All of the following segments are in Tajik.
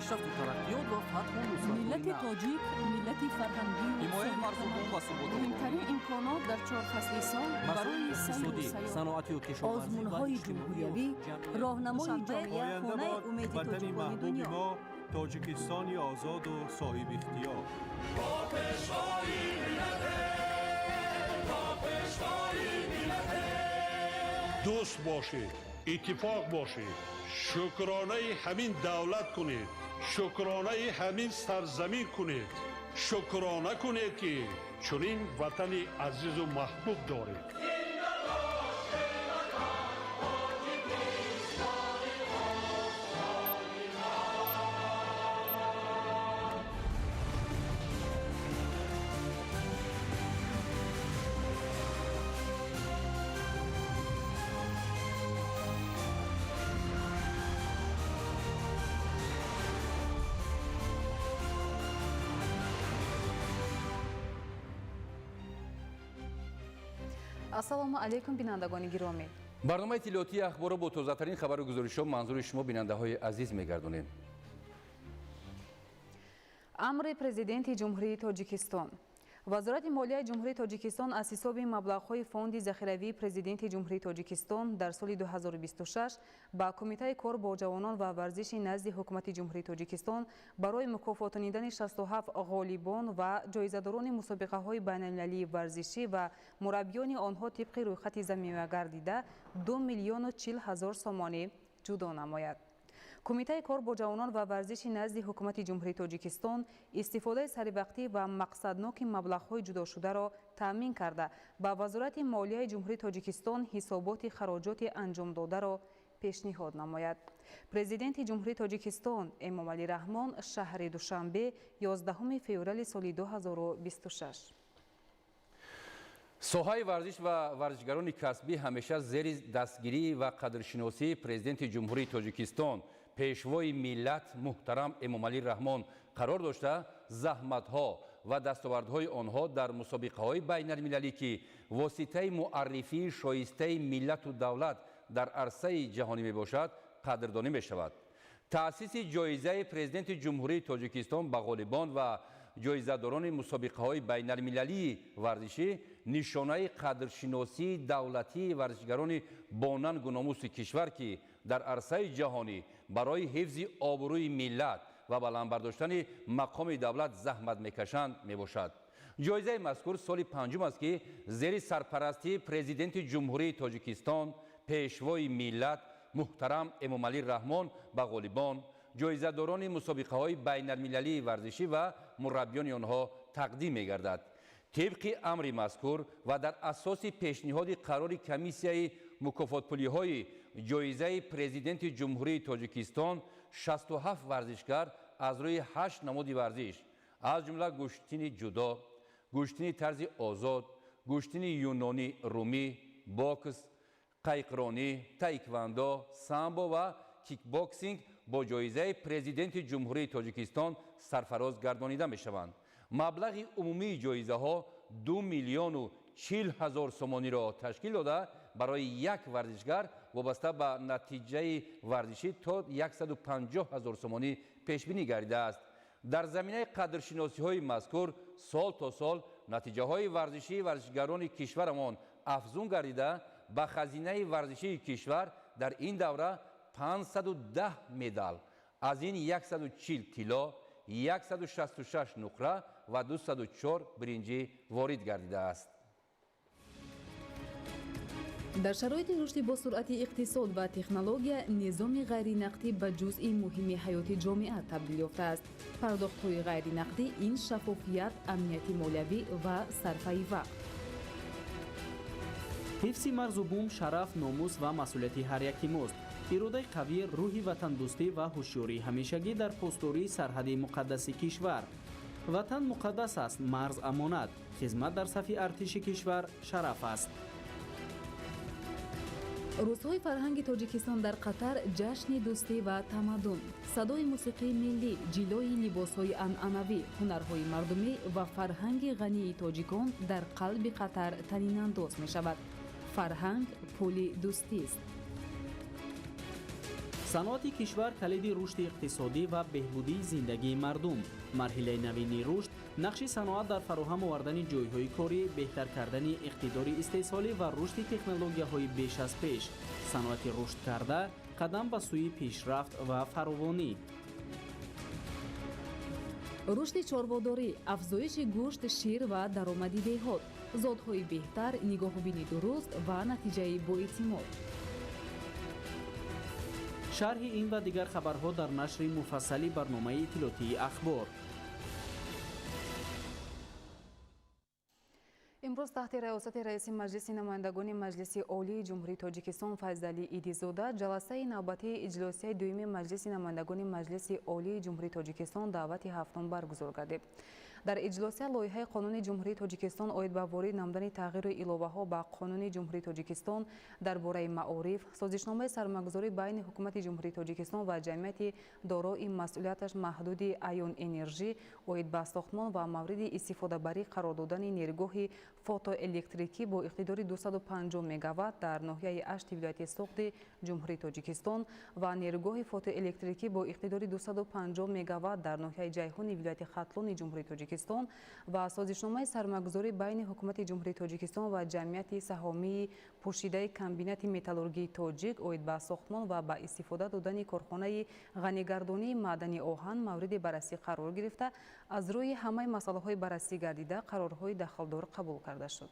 Пешрафту тараққиёт ва фатҳу нусратҳои Миллати нав. тоҷик миллати фарҳангию Ҳимояи марзу бум ва суботу муҳимтарин имконот дар чор фасли сол масоили барои сайру иқтисодӣ, сайёҳат. саноатию кишоварзӣ ва Озмунҳои иҷтимоию ҷумҳуриявӣ, ҷамъиятӣ. роҳнамои Душанбе, ҷомеа, Оянда хонаи бод умеди ватани тоҷикони маҳбуби дунё. мо, Тоҷикистони озоду соҳибихтиёр. Дӯст бошед, иттифоқ бошед, шукронаи ҳамин давлат кунед, шукронаи ҳамин сарзамин кунед, шукрона кунед, ки чунин ватани азизу маҳбуб доред. Ассалому алайкум, бинандагони гиромӣ. Барномаи иттилоотии Ахборро бо тозатарин хабару гузоришҳо манзури шумо, бинандаҳои азиз, мегардонем. Амри Президенти Ҷумҳурии Тоҷикистон. Вазорати молияи Ҷумҳурии Тоҷикистон аз ҳисоби маблағҳои Фонди захиравии Президенти Ҷумҳурии Тоҷикистон дар соли 2026 ба Кумитаи кор бо ҷавонон ва варзиши назди Ҳукумати Ҷумҳурии Тоҷикистон барои мукофотонидани 67 ғолибон ва ҷоизадорони мусобиқаҳои байналмилалии варзишӣ ва мураббиёни онҳо тибқи рӯйхати замимагардида 2 миллиону 40 ҳазор сомонӣ ҷудо намояд. Кумитаи кор бо ҷавонон ва варзиши назди Ҳукумати Ҷумҳурии Тоҷикистон истифодаи саривақтӣ ва мақсадноки маблағҳои ҷудошударо таъмин карда, ба Вазорати молияи Ҷумҳурии Тоҷикистон ҳисоботи хароҷоти анҷомдодаро пешниҳод намояд. Президенти Ҷумҳурии Тоҷикистон Эмомалӣ Раҳмон, шаҳри Душанбе, 11 феврали соли 2026. Соҳаи варзиш ва варзишгарони касбӣ ҳамеша зери дастгирӣ ва қадршиносии Президенти Ҷумҳурии Тоҷикистон, Пешвои миллат муҳтарам Эмомалӣ Раҳмон қарор дошта, заҳматҳо ва дастовардҳои онҳо дар мусобиқаҳои байналмилалӣ, ки воситаи муаррифии шоистаи миллату давлат дар арсаи ҷаҳонӣ мебошад, қадрдонӣ мешавад. Таъсиси ҷоизаи Президенти Ҷумҳурии Тоҷикистон ба ғолибон ва ҷоизадорони мусобиқаҳои байналмилалии варзишӣ нишонаи қадршиносии давлатии варзишгарони бонангу номуси кишвар, ки дар арсаи ҷаҳонӣ барои ҳифзи обрӯи миллат ва баланд бардоштани мақоми давлат заҳмат мекашанд, мебошад. Ҷоизаи мазкур соли панҷум аст, ки зери сарпарастии Президенти Ҷумҳурии Тоҷикистон, Пешвои миллат муҳтарам Эмомалӣ Раҳмон ба ғолибон, ҷоизадорони мусобиқаҳои байналмилалии варзишӣ ва мураббиёни онҳо тақдим мегардад. Тибқи амри мазкур ва дар асоси пешниҳоди қарори комиссияи мукофотпулиҳои ҷоизаи Президенти Ҷумҳурии Тоҷикистон 67 варзишгар аз рӯи ҳашт намуди варзиш, аз ҷумла гӯштини ҷудо, гӯштини тарзи озод, гӯштини юнонӣ румӣ, бокс, қайқронӣ, таеквондо, самбо ва кикбоксинг бо ҷоизаи Президенти Ҷумҳурии Тоҷикистон сарфароз гардонида мешаванд. Маблағи умумии ҷоизаҳо 2 миллиону 40 ҳазор сомониро ташкил дода, барои як варзишгар вобаста ба натиҷаи варзишӣ то 150 ҳазор сомонӣ пешбинӣ гардидааст. Дар заминаи қадршиносиҳои мазкур сол то сол натиҷаҳои варзишии варзишгарони кишварамон афзун гардида, ба хазинаи варзишии кишвар дар ин давра 510 медал, аз ин 140 тилло, 166 нуқра ва 204 биринҷӣ ворид гардидааст. Дар шароити рушди босуръати иқтисод ва технология низоми ғайринақдӣ ба ҷузъи муҳими ҳаёти ҷомеа табдил ёфтааст. Пардохтҳои ғайринақдӣ ин шаффофият, амнияти молиявӣ ва сарфаи вақт. Ҳифзи марзу бум шараф, номус ва масъулияти ҳар яки мост. Иродаи қавӣ, рӯҳи ватандӯстӣ ва ҳушёрии ҳамешагӣ дар посдории сарҳади муқаддаси кишвар. Ватан муқаддас аст, марз амонат. Хизмат дар сафи артиши кишвар шараф аст. Рӯзҳои фарҳанги Тоҷикистон дар Қатар, ҷашни дӯстӣ ва тамаддун. Садои мусиқии миллӣ, ҷилои либосҳои анъанавӣ, ҳунарҳои мардумӣ ва фарҳанги ғании тоҷикон дар қалби Қатар танинандоз мешавад. Фарҳанг пули дӯстист. Саноати кишвар калиди рушди иқтисодӣ ва беҳбудии зиндагии мардум. Марҳилаи навини рушд нақши саноат дар фароҳам овардани ҷойҳои корӣ, беҳтар кардани иқтидори истеҳсолӣ ва рушди технологияҳои беш аз пеш. Саноати рушдкарда қадам ба сӯи пешрафт ва фаровонӣ. Рушди чорводорӣ, афзоиши гӯшт, шир ва даромади деҳот, зодҳои беҳтар, нигоҳубини дуруст ва натиҷаи боэътимод. Шарҳи ин ва дигар хабарҳо дар нашри муфассали барномаи иттилоотии Ахбор. Имрӯз таҳти раёсати раиси Маҷлиси намояндагони Маҷлиси Олии Ҷумҳурии Тоҷикистон Файзалӣ Идизода ҷаласаи навбатии иҷлосияи дуюми Маҷлиси намояндагони Маҷлиси Олии Ҷумҳурии Тоҷикистон даъвати ҳафтум баргузор гардид. Дар иҷлосия лоиҳаи Қонуни Ҷумҳурии Тоҷикистон оид ба ворид намудани тағйиру иловаҳо ба Қонуни Ҷумҳурии Тоҷикистон дар бораи маориф, созишномаи сармоягузорӣ байни Ҳукумати Ҷумҳурии Тоҷикистон ва ҷамъияти дорои масъулияташ маҳдуди Аён Энержӣ оид ба сохтмон ва мавриди истифодабарӣ қарор додани нерӯгоҳи фотоэлектрикӣ бо иқтидори 250 мегаватт дар ноҳияи Ашти вилояти Суғди Ҷумҳурии Тоҷикистон ва нерӯгоҳи фотоэлектрикӣ бо иқтидори 250 мегаватт дар ноҳияи Ҷайҳуни вилояти Хатлони Ҷумҳурии Тоҷикистон ва созишномаи сармоягузорӣ байни Ҳукумати Ҷумҳурии Тоҷикистон ва ҷамъияти саҳомии пӯшидаи комбинати металлургии тоҷик оид ба сохтмон ва ба истифода додани корхонаи ғанигардонии маъдани оҳан мавриди баррасӣ қарор гирифта, аз рӯи ҳамаи масъалаҳои баррасӣ гардида қарорҳои дахлдор қабул карда шуд.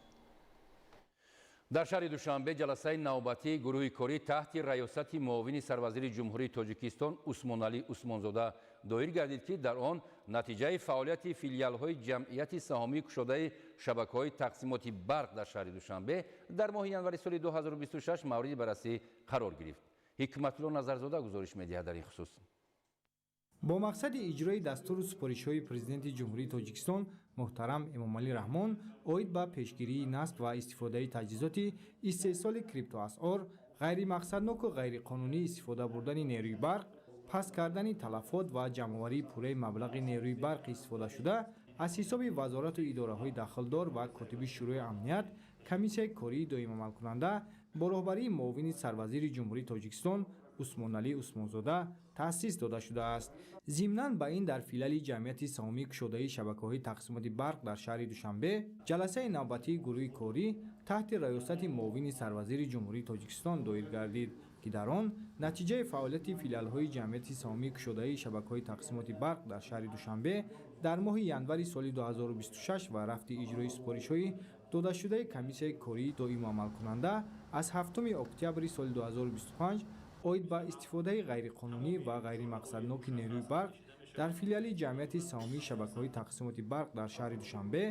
Дар шаҳри Душанбе ҷаласаи навбатии гурӯҳи корӣ таҳти раёсати муовини сарвазири Ҷумҳурии Тоҷикистон Усмоналӣ Усмонзода доир гардид, ки дар он натиҷаи фаъолияти филиалҳои ҷамъияти саҳомии кушодаи шабакаҳои тақсимоти барқ дар шаҳри Душанбе дар моҳи январи соли 2026 мавриди баррасӣ қарор гирифт. Ҳикматулло Назарзода гузориш медиҳад дар ин хусус. Бо мақсади иҷрои дастуру супоришҳои Президенти Ҷумҳурии Тоҷикистон муҳтарам Эмомалӣ Раҳмон оид ба пешгирии насб ва истифодаи таҷҳизоти истеҳсоли криптоасъор, ғайримақсадноку ғайриқонунӣ истифода бурдани нерӯи барқ, паст кардани талафот ва ҷамъоварии пурраи маблағи нерӯи барқи истифодашуда аз ҳисоби вазорату идораҳои дахлдор ва котиби Шӯрои амният, комиссияи кории доимамалкунанда бо роҳбарии муовини сарвазири Ҷумҳурии Тоҷикистон Усмоналӣ Усмонзода таъсис дода шудааст. Зимнан ба ин дар филиали ҷамъияти саҳомии кушодаи шабакаҳои тақсимоти барқ дар шаҳри Душанбе ҷаласаи навбатии гурӯҳи корӣ таҳти раёсати муовини сарвазири Ҷумҳурии Тоҷикистон доир гардид, ки дар он натиҷаи фаъолияти филиалҳои ҷамъияти саҳомии кушодаи шабакаҳои тақсимоти барқ дар шаҳри Душанбе дар моҳи январи соли 2026 ва рафти иҷрои супоришҳои додашудаи комиссияи кории доимоамалкунанда аз 7 октябри соли 2025 оид ба истифодаи ғайриқонунӣ ва ғайримақсадноки нерӯи барқ дар филиали ҷамъияти саҳомии шабакаҳои тақсимоти барқ дар шаҳри Душанбе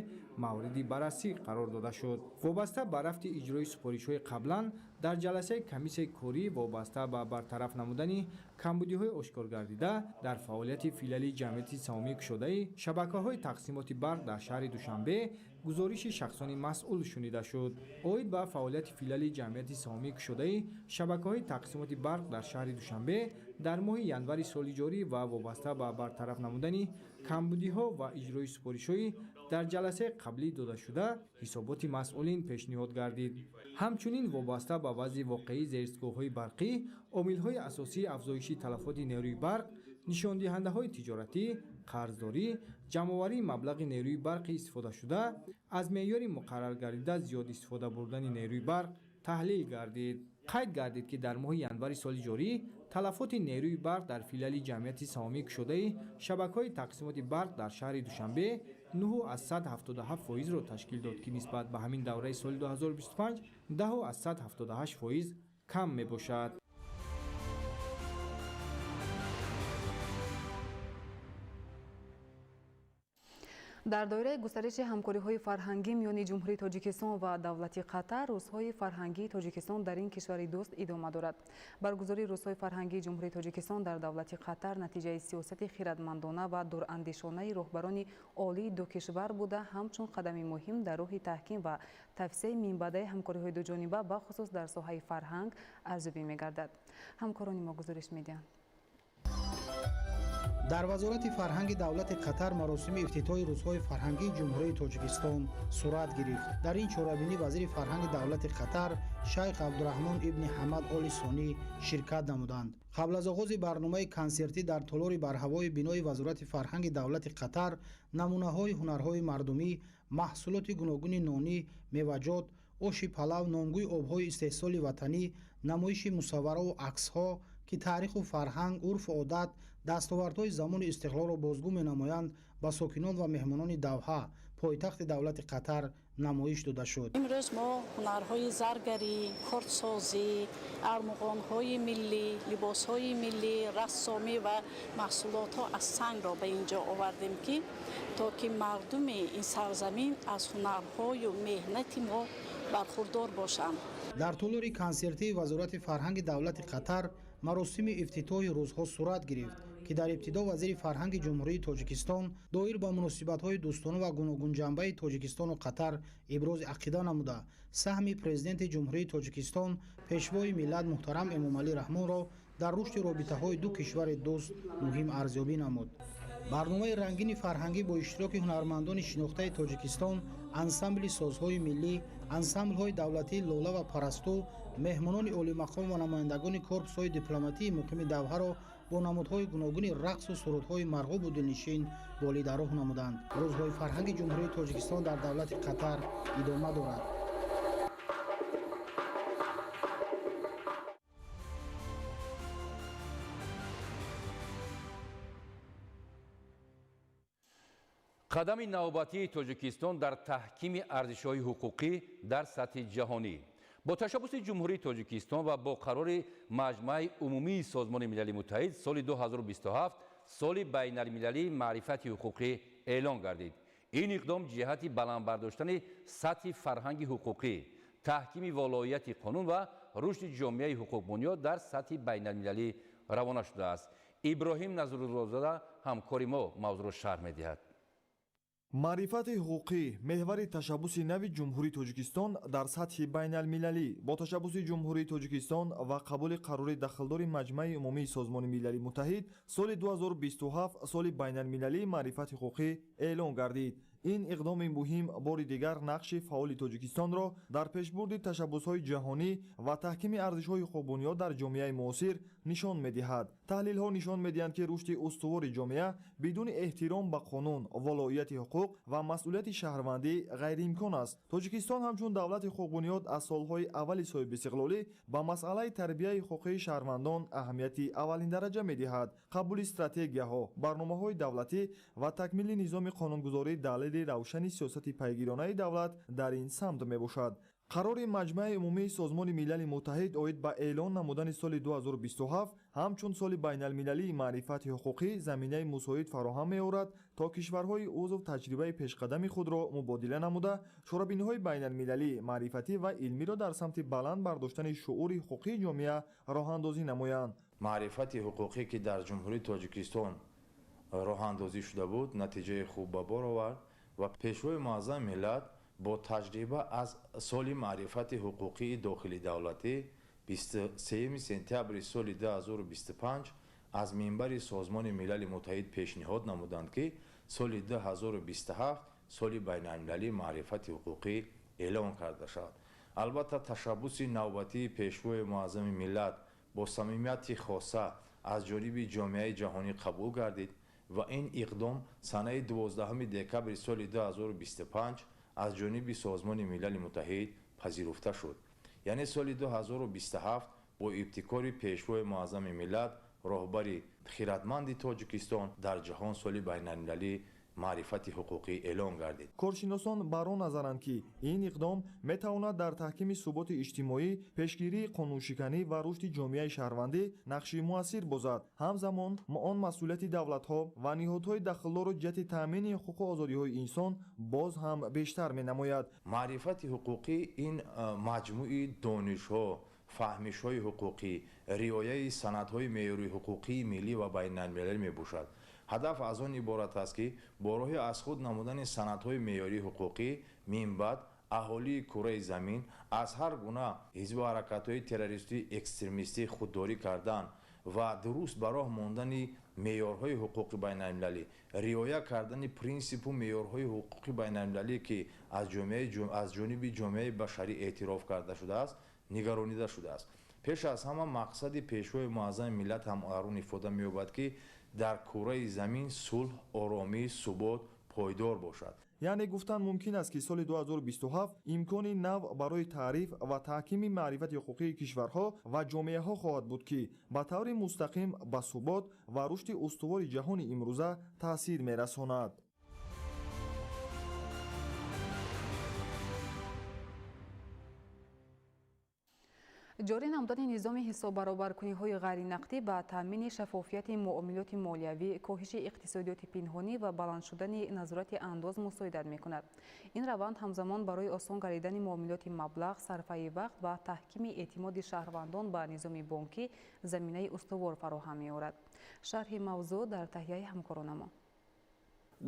мавриди баррасӣ қарор дода шуд. Вобаста ба рафти иҷрои супоришҳои қаблан дар ҷаласаи комиссияи корӣ вобаста ба бартараф намудани камбудиҳои ошкоргардида дар фаъолияти филиали ҷамъияти саҳомии кушодаи шабакаҳои тақсимоти барқ дар шаҳри Душанбе гузориши шахсони масъул шунида шуд. Оид ба фаъолияти филиали ҷамъияти саҳомии кушодаи шабакаҳои тақсимоти барқ дар шаҳри Душанбе дар моҳи январи соли ҷорӣ ва вобаста ба бартараф намудани камбудиҳо ва иҷрои супоришҳои дар ҷаласаи қаблӣ додашуда ҳисоботи масъулин пешниҳод гардид. Ҳамчунин вобаста ба вазъи воқеии зерстгоҳҳои барқӣ, омилҳои асосии афзоиши талафоти нерӯи барқ, нишондиҳандаҳои тиҷоратӣ, қарздорӣ, ҷамъоварии маблағи нерӯи барқи истифодашуда, аз меъёри муқарраргардида зиёд истифода бурдани нерӯи барқ таҳлил гардид. Қайд гардид, ки дар моҳи январи соли ҷорӣ талафоти нерӯи барқ дар филиали ҷамъияти саҳомии кушодаи шабакаҳои тақсимоти барқ дар шаҳри Душанбе 9,77%-ро ташкил дод, ки нисбат ба ҳамин давраи соли 2025 10,78% кам мебошад. Дар доираи густариши ҳамкориҳои фарҳангӣ миёни Ҷумҳурии Тоҷикистон ва давлати Қатар, рӯзҳои фарҳангии Тоҷикистон дар ин кишвари дӯст идома дорад. Баргузории рӯзҳои фарҳангии Ҷумҳурии Тоҷикистон дар давлати Қатар натиҷаи сиёсати хирадмандона ва дурандешонаи роҳбарони олии ду кишвар буда, ҳамчун қадами муҳим дар роҳи таҳким ва тавсеаи минбаъдаи ҳамкориҳои дуҷониба бахусус дар соҳаи фарҳанг арзёбӣ мегардад. Ҳамкорони мо гузориш медиҳанд. Дар Вазорати фарҳанги давлати Қатар маросими ифтитоҳи рӯзҳои фарҳангии Ҷумҳурии Тоҷикистон сурат гирифт. Дар ин чорабинӣ вазири фарҳанги давлати Қатар шайх Абдураҳмон ибни Ҳамад Оли Сонӣ ширкат намуданд. Қабл аз оғози барномаи консертӣ дар толори барҳавои бинои Вазорати фарҳанги давлати Қатар намунаҳои ҳунарҳои мардумӣ, маҳсулоти гуногуни нонӣ, меваҷот, оши палав, номгӯи обҳои истеҳсоли ватанӣ, намоиши мусаввараву аксҳо, ки таъриху фарҳанг, урфу одат, дастовардҳои замони истиқлолро бозгӯ менамоянд, ба сокинон ва меҳмонони Давҳа, пойтахти давлати Қатар, намоиш дода шуд. Имрӯз мо ҳунарҳои заргарӣ, кордсозӣ, армуғонҳои миллӣ, либосҳои миллӣ, рассомӣ ва маҳсулотҳо аз сангро ба ин ҷо овардем, ки то ки мардуми ин сарзамин аз ҳунарҳою меҳнати мо бархурдор бошанд. Дар толори консертии Вазорати фарҳанги давлати Қатар маросими ифтитоҳи рӯзҳо сурат гирифт, ки дар ибтидо вазири фарҳанги Ҷумҳурии Тоҷикистон доир ба муносибатҳои дӯстона ва гуногунҷанбаи Тоҷикистону Қатар ибрози ақида намуда, саҳми Президенти Ҷумҳурии Тоҷикистон, Пешвои миллат муҳтарам Эмомалӣ Раҳмонро дар рушди робитаҳои ду кишвари дӯст муҳим арзёбӣ намуд. Барномаи рангини фарҳангӣ бо иштироки ҳунармандони шинохтаи Тоҷикистон, ансамбли созҳои миллӣ, ансамблҳои давлатии Лола ва Парасту, меҳмонони олимақом ва намояндагони корпусҳои дипломатии муқими Давҳаро бо намудҳои гуногуни рақсу сурудҳои марғубу дилнишин болидароҳ намуданд. Рӯзҳои фарҳанги Ҷумҳурии Тоҷикистон дар давлати Қатар идома дорад. Қадами навбатии Тоҷикистон дар таҳкими арзишҳои ҳуқуқӣ дар сатҳи ҷаҳонӣ. Бо ташаббуси Ҷумҳурии Тоҷикистон ва бо қарори Маҷмааи Умумии Созмони Милали Муттаҳид соли 2027 соли байналмилалии маърифати ҳуқуқӣ эълон гардид. Ин иқдом ҷиҳати баланд бардоштани сатҳи фарҳанги ҳуқуқӣ, таҳкими волоияти қонун ва рушди ҷомеаи ҳуқуқбунёд дар сатҳи байналмилалӣ равона шудааст. Иброҳим Назруллозода ҳамкори мо мавзӯъро шарҳ медиҳад. Маърифати ҳуқуқӣ меҳвари ташаббуси нави Ҷумҳурии Тоҷикистон дар сатҳи байналмилалӣ. Бо ташаббуси Ҷумҳурии Тоҷикистон ва қабули қарори дахлдори Маҷмааи Умумии Созмони Милали Муттаҳид соли 2027 соли байналмилалии маърифати ҳуқуқӣ эълон гардид. Ин иқдоми муҳим бори дигар нақши фаъоли Тоҷикистонро дар пешбурди ташаббусҳои ҷаҳонӣ ва таҳкими арзишҳои ҳуқуқбунёд дар ҷомеаи муосир нишон медиҳад. Таҳлилҳо нишон медиҳанд, ки рушди устувори ҷомеа бидуни эҳтиром ба қонун, волоияти ҳуқуқ ва масъулияти шаҳрвандӣ ғайриимкон аст. Тоҷикистон ҳамчун давлати ҳуқуқбунёд аз солҳои аввали соҳибистиқлолӣ ба масъалаи тарбияи ҳуқуқии шаҳрвандон аҳамияти аввалиндараҷа медиҳад. Қабули стратегияҳо, барномаҳои давлатӣ ва такмили низоми қонунгузорӣ далели равшани сиёсати пайгиронаи давлат дар ин самт мебошад. Қарори Маҷмааи Умумии Созмони Милали Муттаҳид оид ба эълон намудани соли 2027 ҳамчун соли байналмилалии маърифати ҳуқуқӣ заминаи мусоид фароҳам меорад, то кишварҳои узв таҷрибаи пешқадами худро мубодила намуда, чорабиниҳои байналмилалӣ, маърифатӣ ва илмиро дар самти баланд бардоштани шуъури ҳуқуқии ҷомеа роҳандозӣ намоянд. Маърифати ҳуқуқӣ, ки дар Ҷумҳурии Тоҷикистон роҳандозӣ шуда буд, натиҷаи хуб ба бор овард ва Пешвои муаззами миллат бо таҷриба аз соли маърифати ҳуқуқии дохили давлатӣ 23 сентябри соли 2025 аз минбари Созмони Милали Муттаҳид пешниҳод намуданд, ки соли 2027 соли байналмилалии маърифати ҳуқуқӣ эълон карда шавад. Албатта, ташаббуси навбатии Пешвои муаззами миллат бо самимияти хоса аз ҷониби ҷомеаи ҷаҳонӣ қабул гардид ва ин иқдом санаи 12 декабри соли 2025 аз ҷониби Созмони Милали Муттаҳид пазируфта шуд. Яъне соли 2027 бо ибтикори Пешвои муаззами миллат, роҳбари хиратманди Тоҷикистон дар ҷаҳон соли байналмилалии маърифати ҳуқуқӣ эълон гардид. Коршиносон бар он назаранд, ки ин иқдом метавонад дар таҳкими суботи иҷтимоӣ, пешгирии қонуншиканӣ ва рушди ҷомеаи шаҳрвандӣ нақши муассир бозад. Ҳамзамон он масъулияти давлатҳо ва ниҳодҳои дахлдорро ҷиҳати таъмини ҳуқуқу озодиҳои инсон боз ҳам бештар менамояд. Маърифати ҳуқуқӣ ин маҷмӯи донишҳо, фаҳмишҳои ҳуқуқӣ, риояи санадҳои меъёрии ҳуқуқии миллӣ ва байналмилалӣ мебошад. Ҳадаф аз он иборат аст, ки бо роҳи аз худ намудани санадҳои меъёрии ҳуқуқӣ минбаъд аҳолии кураи замин аз ҳар гуна ҳизбу ҳаракатҳои террористию экстремистӣ худдорӣ кардан ва дуруст ба роҳ мондани меъёрҳои ҳуқуқи байналмилалӣ, риоя кардани принсипу меъёрҳои ҳуқуқи байналмилалӣ, ки аз ҷониби ҷомеаи башарӣ эътироф карда шудааст, нигаронида шудааст. Пеш аз ҳама мақсади Пешвои Муаззами миллат ҳам арун ифода меёбад, ки дар кураи замин сулҳ, оромӣ, субот пойдор бошад. Яъне гуфтан мумкин аст, ки соли 2027 имкони нав барои таъриф ва таҳкими маърифати ҳуқуқии кишварҳо ва ҷомеаҳо хоҳад буд, ки ба таври мустақим ба субот ва рушди устувори ҷаҳони имрӯза таъсир мерасонад. Ҷорӣ намудани низоми ҳисоббаробаркуниҳои ғайринақдӣ ба таъмини шаффофияти муомилоти молиявӣ, коҳиши иқтисодиёти пинҳонӣ ва баланд шудани назорати андоз мусоидат мекунад. Ин раванд ҳамзамон барои осон гардидани муомилоти маблағ, сарфаи вақт ва таҳкими эътимоди шаҳрвандон ба низоми бонкӣ заминаи устувор фароҳам меорад. Шарҳи мавзӯъ дар таҳияи ҳамкоронамо.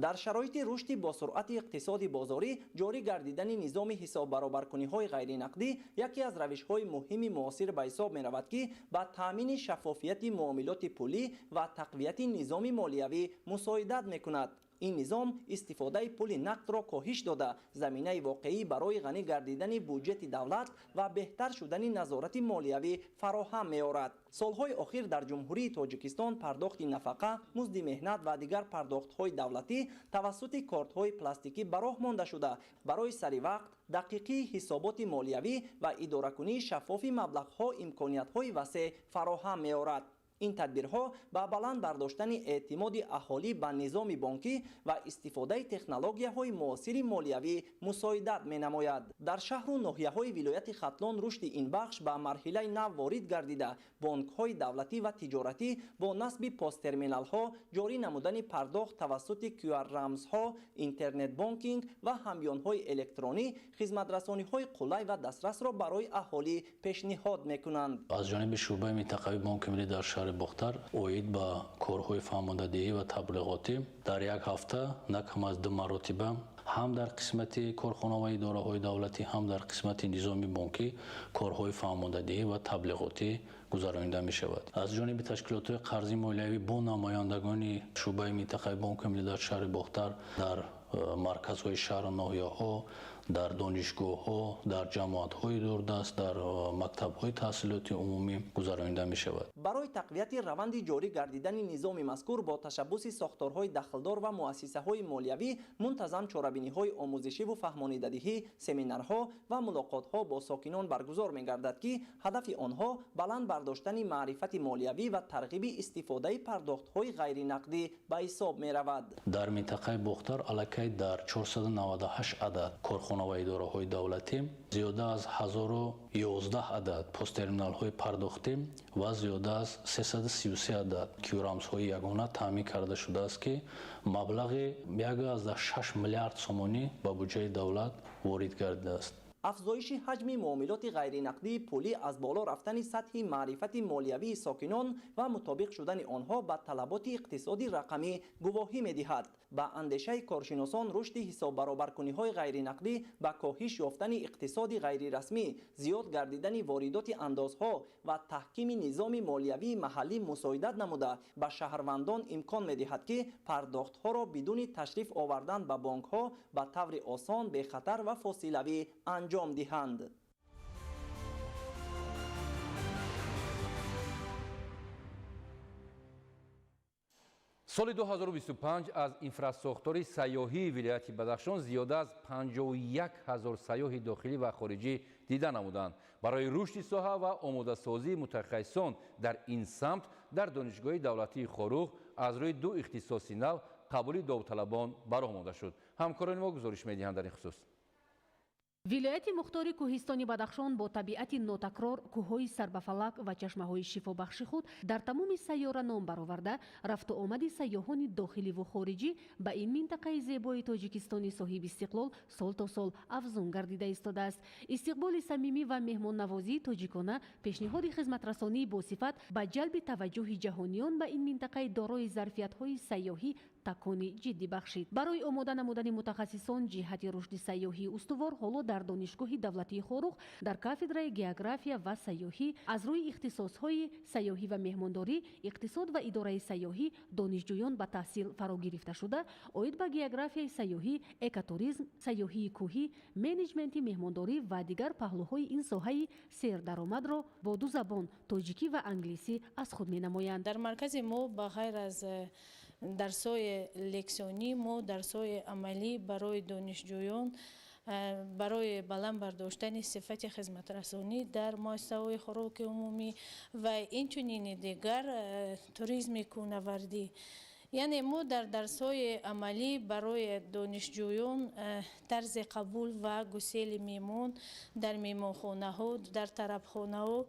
Дар шароити рушди босуръати иқтисоди бозорӣ ҷорӣ гардидани низоми ҳисоббаробаркуниҳои ғайринақдӣ яке аз равишҳои муҳими муосир ба ҳисоб меравад, ки ба таъмини шаффофияти муомилоти пулӣ ва тақвияти низоми молиявӣ мусоидат мекунад. Ин низом истифодаи пули нақдро коҳиш дода, заминаи воқеӣ барои ғанӣ гардидани буҷети давлат ва беҳтар шудани назорати молиявӣ фароҳам меорад. Солҳои охир дар Ҷумҳурии Тоҷикистон пардохти нафақа, музди меҳнат ва дигар пардохтҳои давлатӣ тавассути кортҳои пластикӣ ба роҳ монда шуда, барои саривақт, дақиқии ҳисоботи молиявӣ ва идоракунии шаффофи маблағҳо имкониятҳои васеъ фароҳам меорад. Ин тадбирҳо ба баланд бардоштани эътимоди аҳолӣ ба низоми бонкӣ ва истифодаи технологияҳои муосири молиявӣ мусоидат менамояд. Дар шаҳру ноҳияҳои вилояти Хатлон рушди ин бахш ба марҳилаи нав ворид гардида, бонкҳои давлатӣ ва тиҷоратӣ бо насби посттерминалҳо, ҷорӣ намудани пардохт тавассути QR-рамзҳо, интернет-бонкинг ва ҳамёнҳои электронӣ хизматрасониҳои қулай ва дастрасро барои аҳолӣ пешниҳод мекунанд. Аз ҷониби шӯъбаи минтақавии Бонки Миллӣ дар шаҳри Бохтар оид ба корҳои фаҳмондадиҳӣ ва таблиғотӣ дар як ҳафта на кам аз 2 маротиба ҳам дар қисмати корхона ва идораҳои давлатӣ, ҳам дар қисмати низоми бонкӣ корҳои фаҳмондадиҳӣ ва таблиғотӣ гузаронида мешавад. Аз ҷониби ташкилотҳои қарзии молиявӣ бо намояндагони шӯъбаи минтақаи Бонки Миллӣ дар шаҳри Бохтар дар марказҳои шаҳру ноҳияҳо, дар донишгоҳҳо, дар ҷамоатҳои дурдаст, дар мактабҳои таҳсилоти умумӣ гузаронида мешавад. Барои тақвияти раванди ҷорӣ гардидани низоми мазкур бо ташаббуси сохторҳои дахлдор ва муассисаҳои молиявӣ мунтазам чорабиниҳои омӯзишиву фаҳмонидадиҳӣ, семинарҳо ва мулоқотҳо бо сокинон баргузор мегардад, ки ҳадафи онҳо баланд бардоштани маърифати молиявӣ ва тарғиби истифодаи пардохтҳои ғайринақдӣ ба ҳисоб меравад. Дар минтақаи Бохтар аллакай дар 498 адад корхона ва идораҳои давлатӣ зиёда аз 1011 адад посттерминалҳои пардохтӣ ва зиёда аз 333 адад QR-рамзҳои ягона таъмин карда шудааст, ки маблағи 1,6 миллиард сомонӣ ба буҷаи давлат ворид гардидааст. Афзоиши ҳаҷми муомилоти ғайринақдии пулӣ аз боло рафтани сатҳи маърифати молиявии сокинон ва мутобиқ шудани онҳо ба талаботи иқтисоди рақамӣ гувоҳӣ медиҳад. Ба андешаи коршиносон, рушди ҳисоббаробаркуниҳои ғайринақдӣ ба коҳиш ёфтани иқтисоди ғайрирасмӣ, зиёд гардидани воридоти андозҳо ва таҳкими низоми молиявии маҳаллӣ мусоидат намуда, ба шаҳрвандон имкон медиҳад, ки пардохтҳоро бидуни ташриф овардан ба бонкҳо ба таври осон, бехатар ва фосилавӣ анҷом диҳанд. Соли 2025 аз инфрасохтори сайёҳии вилояти Бадахшон зиёда аз 51 ҳазор сайёҳи дохилӣ ва хориҷӣ дида намуданд. Барои рушди соҳа ва омодасозии мутахассисон дар ин самт дар Донишгоҳи давлатии Хоруғ аз рӯи 2 ихтисоси нав қабули довталабон ба роҳ монда шуд. Ҳамкорони мо гузориш медиҳанд дар ин хусус. Вилояти мухтори кӯҳистони Бадахшон бо табиати нотакрор, кӯҳҳои сарбафалак ва чашмаҳои шифобахши худ дар тамоми сайёра ном бароварда, рафту омади сайёҳони дохиливу хориҷӣ ба ин минтақаи зебои Тоҷикистони соҳиби истиқлол сол то сол афзун гардида истодааст. Истиқболи самимӣ ва меҳмоннавозии тоҷикона, пешниҳоди хизматрасонии босифат ба ҷалби таваҷҷӯҳи ҷаҳониён ба ин минтақаи дорои зарфиятҳои сайёҳӣ Такони ҷиддӣ бахшид. Барои омода намудани мутахассисон ҷиҳати рушди сайёҳии устувор ҳоло дар Донишгоҳи давлатии Хоруғ дар кафедраи география ва сайёҳӣ аз рӯи ихтисосҳои сайёҳӣ ва меҳмондорӣ, иқтисод ва идораи сайёҳӣ донишҷӯён ба таҳсил фаро гирифта шуда, оид ба географияи сайёҳӣ, экотуризм, сайёҳии кӯҳӣ, менеҷменти меҳмондорӣ ва дигар паҳлӯҳои ин соҳаи сердаромадро бо ду забон тоҷикӣ ва англисӣ аз худ менамоянд. Дар маркази мо ба ғайр аз дарсҳои лексионӣ мо дарсҳои амалӣ барои донишҷӯён барои баланд бардоштани сифати хизматрасонӣ дар муассисаҳои хӯроки умумӣ ва инчунин дигар туризми кӯҳнавардӣ. Яъне мо дар дарсҳои амалӣ барои донишҷӯён тарзи қабул ва гусели меҳмон дар меҳмонхонаҳо, дар тарабхонаҳо,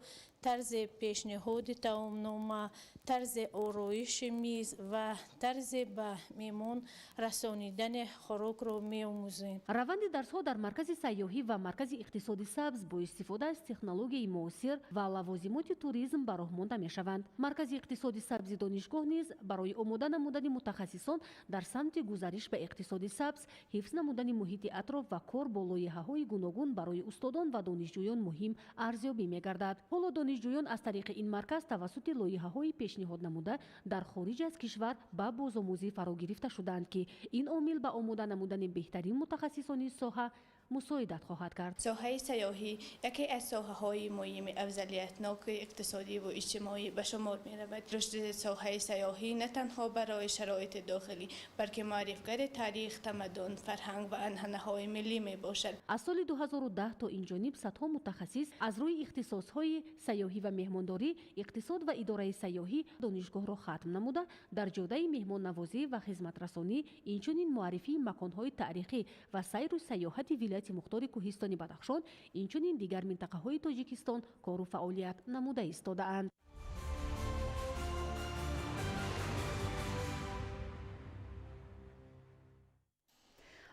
тарзи пешниҳоди таомнома, тарзи ороиши миз ва тарзи ба меҳмон расонидани хӯрокро меомӯзем. Раванди дарсҳо дар маркази сайёҳӣ ва маркази иқтисоди сабз бо истифода аз технологияи муосир ва лавозимоти туризм ба роҳ монда мешаванд. Маркази иқтисоди сабзи донишгоҳ низ барои омода намудани мутахассисон дар самти гузариш ба иқтисоди сабз, ҳифз намудани муҳити атроф ва кор бо лоиҳаҳои гуногун барои устодон ва донишҷӯён муҳим арзёбӣ мегардад. Ҳоло донишҷӯён аз тариқи ин марказ тавассути лоиҳаҳои пешниҳод намуда дар хориҷ аз кишвар ба бозомӯзӣ фаро гирифта шудаанд, ки ин омил ба омода намудани беҳтарин мутахассисони соҳа мусоидат хоҳад кард. Соҳаи сайёҳӣ яке аз соҳаҳои муҳими афзалиятноки иқтисодӣ ва иҷтимоӣ ба шумор меравад. Рушди соҳаи сайёҳӣ на танҳо барои шароити дохилӣ, балки маърифгари таърих, тамаддун, фарҳанг ва анъанаҳои миллӣ мебошад. Аз соли 2010 то инҷониб садҳо мутахассис аз рӯи ихтисосҳои сайёҳӣ ва меҳмондорӣ, иқтисод ва идораи сайёҳӣ донишгоҳро хатм намуда, дар ҷодаи меҳмоннавозӣ ва хизматрасонӣ, инчунин муаррифии маконҳои таърихӣ ва сайру сайёҳати вилояти мухтори Кӯҳистони Бадахшон, инчунин дигар минтақаҳои Тоҷикистон кору фаъолият намуда истодаанд.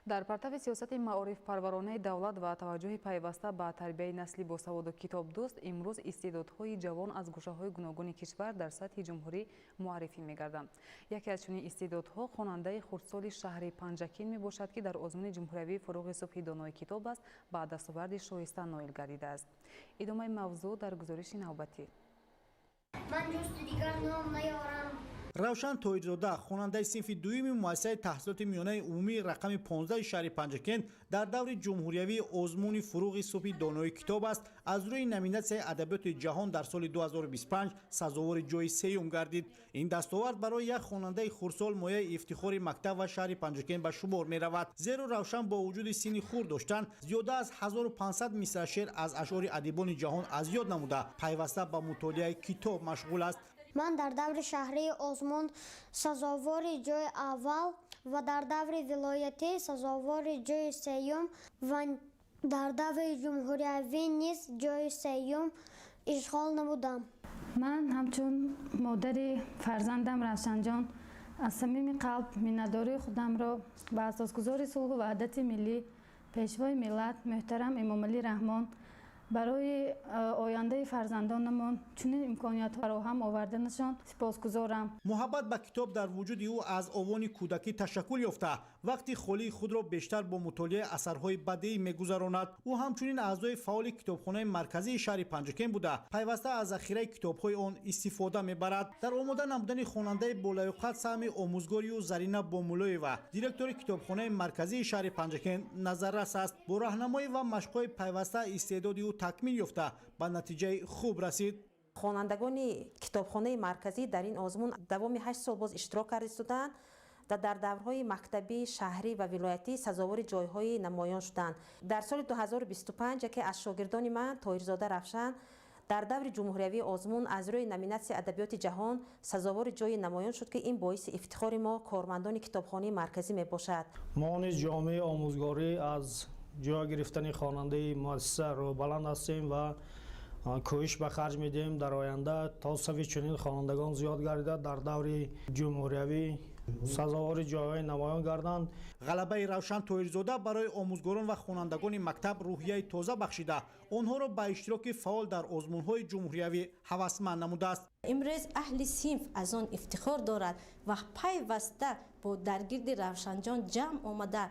Дар партави сиёсати маорифпарваронаи давлат ва таваҷҷӯҳи пайваста ба тарбияи насли босаводу китобдӯст, имрӯз истеъдодҳои ҷавон аз гӯшаҳои гуногуни кишвар дар сатҳи ҷумҳурӣ муаррифӣ мегарданд. Яке аз чунин истеъдодҳо хонандаи хурдсоли шаҳри Панҷакент мебошад, ки дар озмуни ҷумҳуриявии «Фуруғи субҳи донои китоб» аст ба дастоварди шоиста ноил гардидааст. Идомаи мавзӯъ дар гузориши навбатӣ. Ман ҷусту дигар ном наёрам. Равшан Тоирзода, хонандаи синфи дуюми муассисаи таҳсилоти миёнаи умумии рақами 15 шаҳри Панҷакент, дар даври ҷумҳуриявии озмуни «Фуруғи субҳи донои китоб» аст аз рӯи номинатсияи адабиёти ҷаҳон дар соли 2025 сазовори ҷои сеюм гардид. Ин дастовард барои як хонандаи хурдсол мояи ифтихори мактаб ва шаҳри Панҷакент ба шумор меравад, зеро Равшан бо вуҷуди синни хурд доштан зиёда аз 1500 мисра шеър аз ашъори адибони ҷаҳон аз ёд намуда, пайваста ба мутолиаи китоб машғул аст. Ман дар даври шаҳрии озмун сазовори ҷои аввал ва дар даври вилоятӣ сазовори ҷои сеюм ва дар даври ҷумҳуриявӣ низ ҷои сеюм ишғол намудам. Ман ҳамчун модари фарзандам Равшанҷон аз самими қалб миннатдории худамро ба асосгузори сулҳу ваҳдати миллӣ, пешвои миллат муҳтарам Эмомалӣ Раҳмон барои ояндаи фарзандонамон чунин имкониятҳо фароҳам оварданашон сипосгузорам. Муҳаббат ба китоб дар вуҷуди ӯ аз овони кӯдакӣ ташаккул ёфта, вақти холии худро бештар бо мутолиаи асарҳои бадеӣ мегузаронад. Ӯ ҳамчунин аъзои фаъоли китобхонаи марказии шаҳри Панҷакент буда, пайваста аз захираи китобҳои он истифода мебарад. Дар омода намудани хонандаи болаёқат саҳми омӯзгори ӯ Зарина Бомулоева, директори китобхонаи марказии шаҳри Панҷакент, назаррас аст. Бо раҳнамоӣ ва машқҳои пайваста истеъдоди ӯ такмил ёфта, ба натиҷаи хуб расид. Хонандагони китобхонаи марказӣ дар ин озмун давоми 8 сол боз иштирок карда истоданд ва дар даврҳои мактабӣ, шаҳрӣ ва вилоятӣ сазовори ҷойҳои намоён шуданд. Дар соли 2025 яке аз шогирдони ман Тоирзода Равшан дар даври ҷумҳуриявии озмун аз рӯи номинатсияи адабиёти ҷаҳон сазовори ҷои намоён шуд, ки ин боиси ифтихори мо кормандони китобхонаи марказӣ мебошад. Мо низ ҷомеаи омӯзгорӣ аз ҷой гирифтани хонандаи муассиса рӯбаланд ҳастем ва кӯшиш ба харҷ медиҳем дар оянда то сафи чунин хонандагон зиёд гардида дар даври ҷумҳуриявӣ сазовори ҷойҳои намоён гарданд. Ғалабаи Равшан Тоҳирзода барои омӯзгорон ва хонандагони мактаб рӯҳияи тоза бахшида, онҳоро ба иштироки фаъол дар озмунҳои ҷумҳуриявӣ ҳавасманд намудааст. Имрӯз аҳли синф аз он ифтихор дорад ва пайваста бо дар гирди Равшанҷон ҷамъ омада,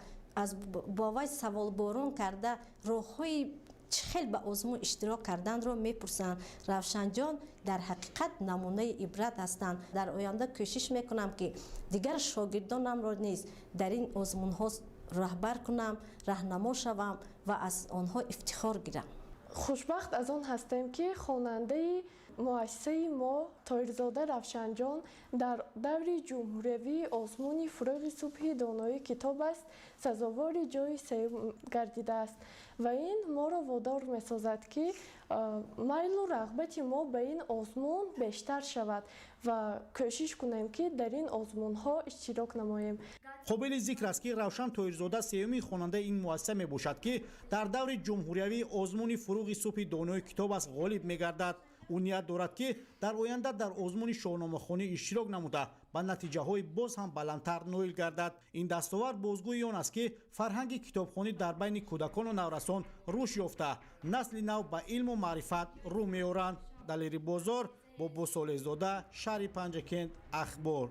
аз бо вай саволборон карда, роҳҳои чӣ хел ба озмун иштирок карданро мепурсанд. Равшанҷон дар ҳақиқат намунаи ибрат ҳастанд. Дар оянда кӯшиш мекунам, ки дигар шогирдонамро низ дар ин озмунҳо раҳбар кунам, раҳнамо шавам ва аз онҳо ифтихор гирам. Хушбахт аз он ҳастем, ки хонандаи муассисаи мо Тоҳирзода Равшанҷон дар даври ҷумҳуриявии озмуни «Фурӯғи субҳи донои китоб аст» сазовори ҷойи сеюм гардидааст ва ин моро водор месозад, ки майлу рағбати мо ба ин озмун бештар шавад ва кӯшиш кунем, ки дар ин озмунҳо иштирок намоем. Қобили зикр аст, ки Равшан Тоҳирзода сеюми хонандаи ин муассиса мебошад, ки дар даври ҷумҳуриявии озмуни «Фурӯғи субҳи донои китоб аст» ғолиб мегардад. Ӯ ният дорад, ки дар оянда дар озмуни шоҳномахонӣ иштирок намуда, ба натиҷаҳои боз ҳам баландтар ноил гардад. Ин дастовард бозгӯи он аст, ки фарҳанги китобхонӣ дар байни кӯдакону наврасон рушд ёфта, насли нав ба илму маърифат рӯ меоранд. Далери Бозор, Бобо Солеҳзода, шаҳри Панҷакент, Ахбор.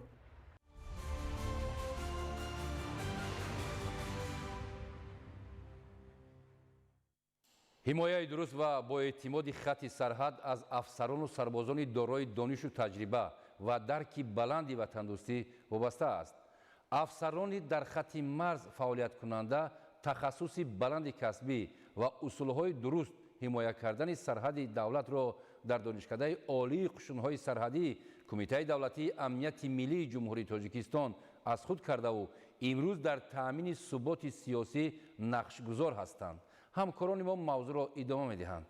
Ҳимояи дуруст ва бо эътимоди хатти сарҳад аз афсарону сарбозони дорои донишу таҷриба ва дарки баланди ватандӯстӣ вобаста аст. Афсарони дар хатти марз фаъолияткунанда тахассуси баланди касбӣ ва усулҳои дуруст ҳимоя кардани сарҳади давлатро дар Донишкадаи Олии қушунҳои сарҳадӣ Кумитаи давлатии амнияти миллии Ҷумҳурии Тоҷикистон аз худ кардаву имрӯз дар таъмини суботи сиёсӣ нақшгузор ҳастанд. Ҳамкорони мо мавзӯъро идома медиҳанд.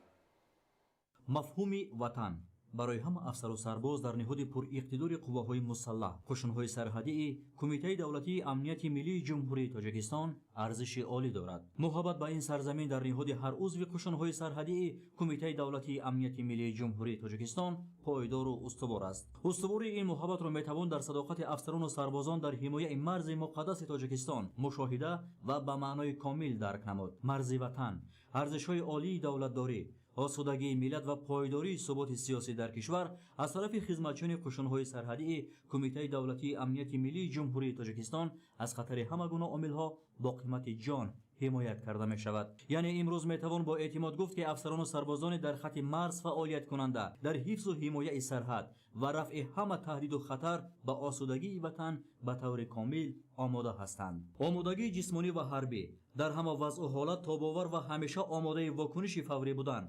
Мафҳуми ватан барои ҳама афсару сарбоз дар ниҳоди пуриқтидори қувваҳои мусаллаҳ, қушунҳои сарҳадии Кумитаи давлатии амнияти миллии Ҷумҳурии Тоҷикистон арзиши олӣ дорад. Муҳаббат ба ин сарзамин дар ниҳоди ҳар узви қушунҳои сарҳадии Кумитаи давлатии амнияти миллии Ҷумҳурии Тоҷикистон пойдору устувор аст. Устувории ин муҳаббатро метавон дар садоқати афсарону сарбозон дар ҳимояи марзи муқаддаси Тоҷикистон мушоҳида ва ба маънои комил дарк намуд. Марзи ватан, арзишҳои олии давлатдорӣ, осудагии миллат ва пойдории суботи сиёсӣ дар кишвар аз тарафи хизматчиёни қушунҳои сарҳадии Кумитаи давлатии амнияти миллии Ҷумҳурии Тоҷикистон аз хатари ҳама гуна омилҳо бо қимати ҷон ҳимоят карда мешавад. Яъне имрӯз метавон бо эътимод гуфт, ки афсарону сарбозони дар хатти марз фаъолияткунанда дар ҳифзу ҳимояи сарҳад ва рафъи ҳама таҳдиду хатар ба осудагии ватан ба таври комил омода ҳастанд. Омодагии ҷисмонӣ ва ҳарбӣ дар ҳама вазъу ҳолат тобовар ва ҳамеша омодаи вокуниши фаврӣ будан,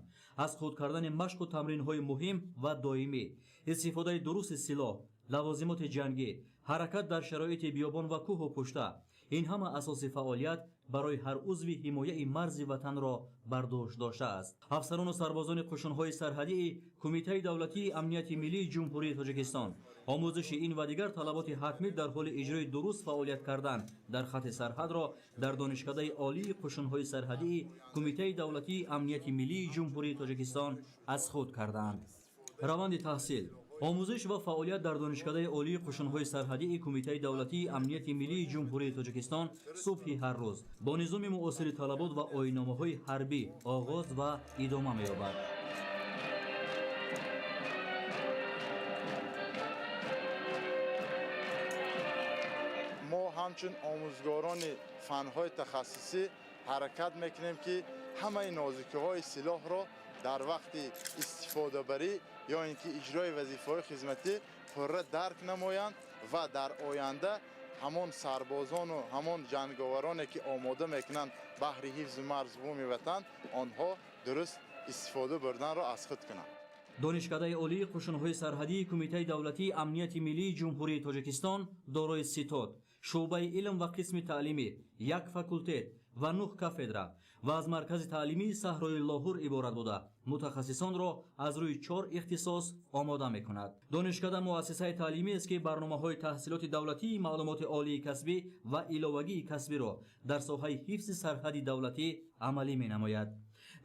аз худ кардани машқу тамринҳои муҳим ва доимӣ, истифодаи дурусти силоҳ, лавозимоти ҷангӣ, ҳаракат дар шароити биёбон ва кӯҳу пушта, ин ҳама асоси фаъолият барои ҳар узви ҳимояи марзи ватанро бар дӯш доштааст. Афсарону сарбозони қушунҳои сарҳадии Кумитаи давлатии амнияти миллии Ҷумҳурии Тоҷикистон омӯзиши ин ва дигар талаботи ҳатмӣ дар ҳоли иҷрои дуруст фаъолият кардан дар хатти сарҳадро дар Донишкадаи Олии қушунҳои сарҳадии Кумитаи давлатии амнияти миллии Ҷумҳурии Тоҷикистон аз худ кардаанд. Раванди таҳсил, омӯзиш ва фаъолият дар Донишкадаи Олии қушунҳои сарҳадии Кумитаи давлатии амнияти миллии Ҷумҳурии Тоҷикистон субҳи ҳар рӯз бо низоми муосири талабот ва оинномаҳои ҳарбӣ оғоз ва идома меёбад. Мо ҳамчун омӯзгорони фанҳои тахассусӣ ҳаракат мекунем, ки ҳамаи нозикиҳои силоҳро дар вақти истифодабарӣ ё ин ки иҷрои вазифаҳои хизматӣ пурра дарк намоянд ва дар оянда ҳамон сарбозону ҳамон ҷанговароне, ки омода мекунанд баҳри ҳифзи марзу буми ватан, онҳо дуруст истифода бурданро аз худ кунанд. Донишкадаи Олии қушунҳои сарҳадии Кумитаи давлатии амнияти миллии Ҷумҳурии Тоҷикистон дорои ситод, шӯъбаи илм ва қисми таълимӣ, як факултет ва 9 кафедра ва аз маркази таълимии саҳрои Лоҳур иборат буда, мутахассисонро аз рӯи 4 ихтисос омода мекунад. Донишкада муассисаи таълимӣ аст, ки барномаҳои таҳсилоти давлатии маълумоти олии касбӣ ва иловагии касбиро дар соҳаи ҳифзи сарҳади давлатӣ амалӣ менамояд.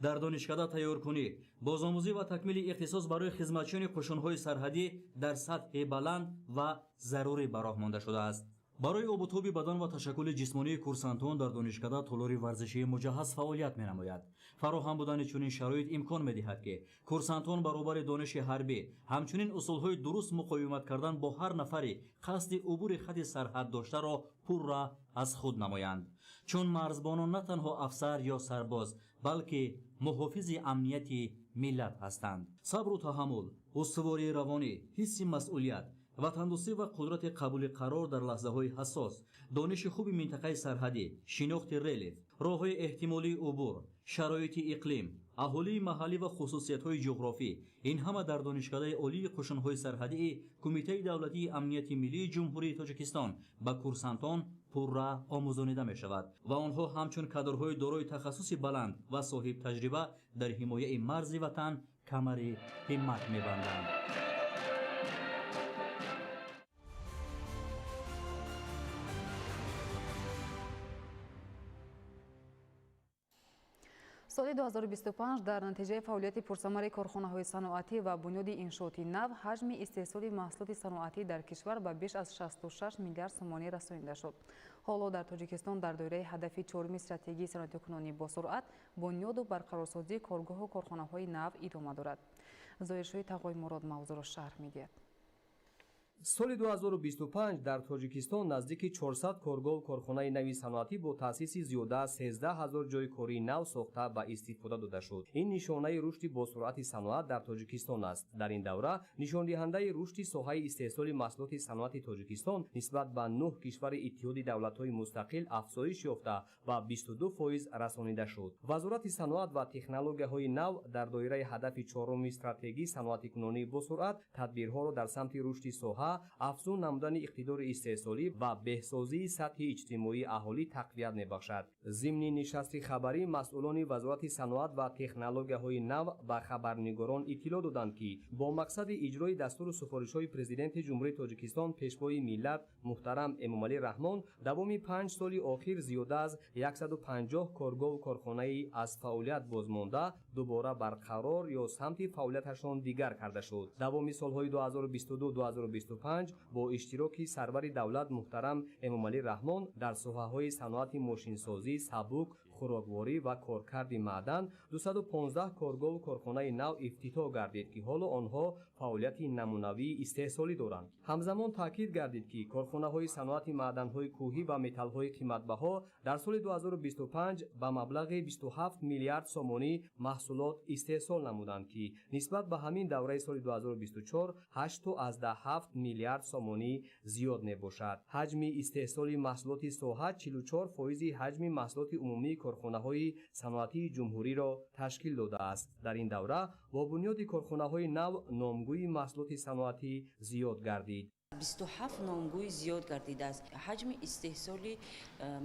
Дар донишкада тайёркунӣ, бозомӯзӣ ва такмили ихтисос барои хизматчиёни қӯшунҳои сарҳадӣ дар сатҳи баланд ва зарурӣ ба роҳ монда шудааст. Барои обутоби бадан ва ташаккули ҷисмонии курсантон дар донишкада толори варзишии муҷаҳҳаз фаъолият менамояд. Фароҳам будани чунин шароит имкон медиҳад, ки курсантон баробари дониши ҳарбӣ ҳамчунин усулҳои дуруст муқовимат кардан бо ҳар нафари қасди убури хати сарҳад доштаро пурра аз худ намоянд. Чун марзбонон на танҳо афсар ё сарбоз, балки муҳофизи амнияти миллат ҳастанд. Сабру таҳаммул, устувории равонӣ, ҳисси масъулият, ватандӯстӣ ва қудрати қабули қарор дар лаҳзаҳои ҳассос, дониши хуби минтақаи сарҳадӣ, шинохти релеф, роҳҳои эҳтимолии убур, шароити иқлим, аҳолии маҳаллӣ ва хусусиятҳои ҷуғрофӣ ин ҳама дар донишкадаи олии қӯшунҳои сарҳадии Кумитаи давлатии амнияти миллии Ҷумҳурии Тоҷикистон ба курсантон пурра омӯзонида мешавад ва онҳо ҳамчун кадрҳои дорои тахассуси баланд ва соҳибтаҷриба дар ҳимояи марзи ватан камари ҳиммат мебанданд. Соли 2025 дар натиҷаи фаъолияти пурсамари корхонаҳои саноатӣ ва бунёди иншооти нав ҳаҷми истеҳсоли маҳсулоти саноатӣ дар кишвар ба беш аз 66 миллиард сомонӣ расонида шуд. Ҳоло дар Тоҷикистон дар доираи ҳадафи чоруми стратегии саноатикунонӣ босуръат бунёду барқарорсозии коргоҳу корхонаҳои нав идома дорад. Зоҳиршоҳи Тағоймурод мавзӯъро шарҳ медиҳад. Соли 2025 дар Тоҷикистон наздики 400 коргоҳу корхонаи нави саноатӣ бо таъсиси зиёда аз 13 ҳазор ҷойи кории нав сохта ба истифода дода шуд. Ин нишонаи рушди босуръати саноат дар Тоҷикистон аст. Дар ин давра нишондиҳандаи рушди соҳаи истеҳсоли маҳсулоти саноати Тоҷикистон нисбат ба 9 кишвари Иттиҳоди давлатҳои мустақил афзоиш ёфта ба 22% расонида шуд. Вазорати саноат ва технологияҳои нав дар доираи ҳадафи чоруми стратегии саноатикунонии босуръат тадбирҳоро дар самти рушди соҳа, афзун намудани иқтидори истеҳсолӣ ва беҳсозии сатҳи иҷтимоии аҳолӣ тақвият мебахшад. Зимни нишасти хабарӣ масъулони Вазорати саноат ва технологияҳои нав ба хабарнигорон иттилоъ доданд, ки бо мақсади иҷрои дастуру супоришҳои Президенти Ҷумҳурии Тоҷикистон Пешвои миллат муҳтарам Эмомалӣ Раҳмон давоми 5 соли охир зиёда аз 150 коргоҳу корхонаи аз фаъолият бозмонда дубора барқарор ё самти фаъолияташон дигар карда шуд. Давоми солҳои 2022-2025 бо иштироки сарвари давлат муҳтарам Эмомалӣ Раҳмон дар соҳаҳои саноати мошинсозӣ, сабук, хӯрокворӣ ва коркарди маъдан 215 коргоҳу корхонаи нав ифтитоҳ гардид, ки ҳоло онҳо фаъолияти намунавии истеҳсолӣ доранд. Ҳамзамон таъкид гардид, ки корхонаҳои саноати маъданҳои кӯҳӣ ва металлҳои қиматбаҳо дар соли 2025 ба маблағи 27 миллиард сомонӣ маҳсулот истеҳсол намуданд, ки нисбат ба ҳамин давраи соли 2024 8,7 миллиард сомонӣ зиёд мебошад. Ҳаҷми истеҳсоли маҳсулоти соҳа 44% ҳаҷми маҳсулоти умумии корхонаҳои саноатии ҷумҳуриро ташкил додааст. Дар ин давра бо бунёди корхонаҳои нав номгӯи маҳсулоти саноатӣ зиёд гардид. 27 номгӯй зиёд гардидааст. Ҳаҷми истеҳсоли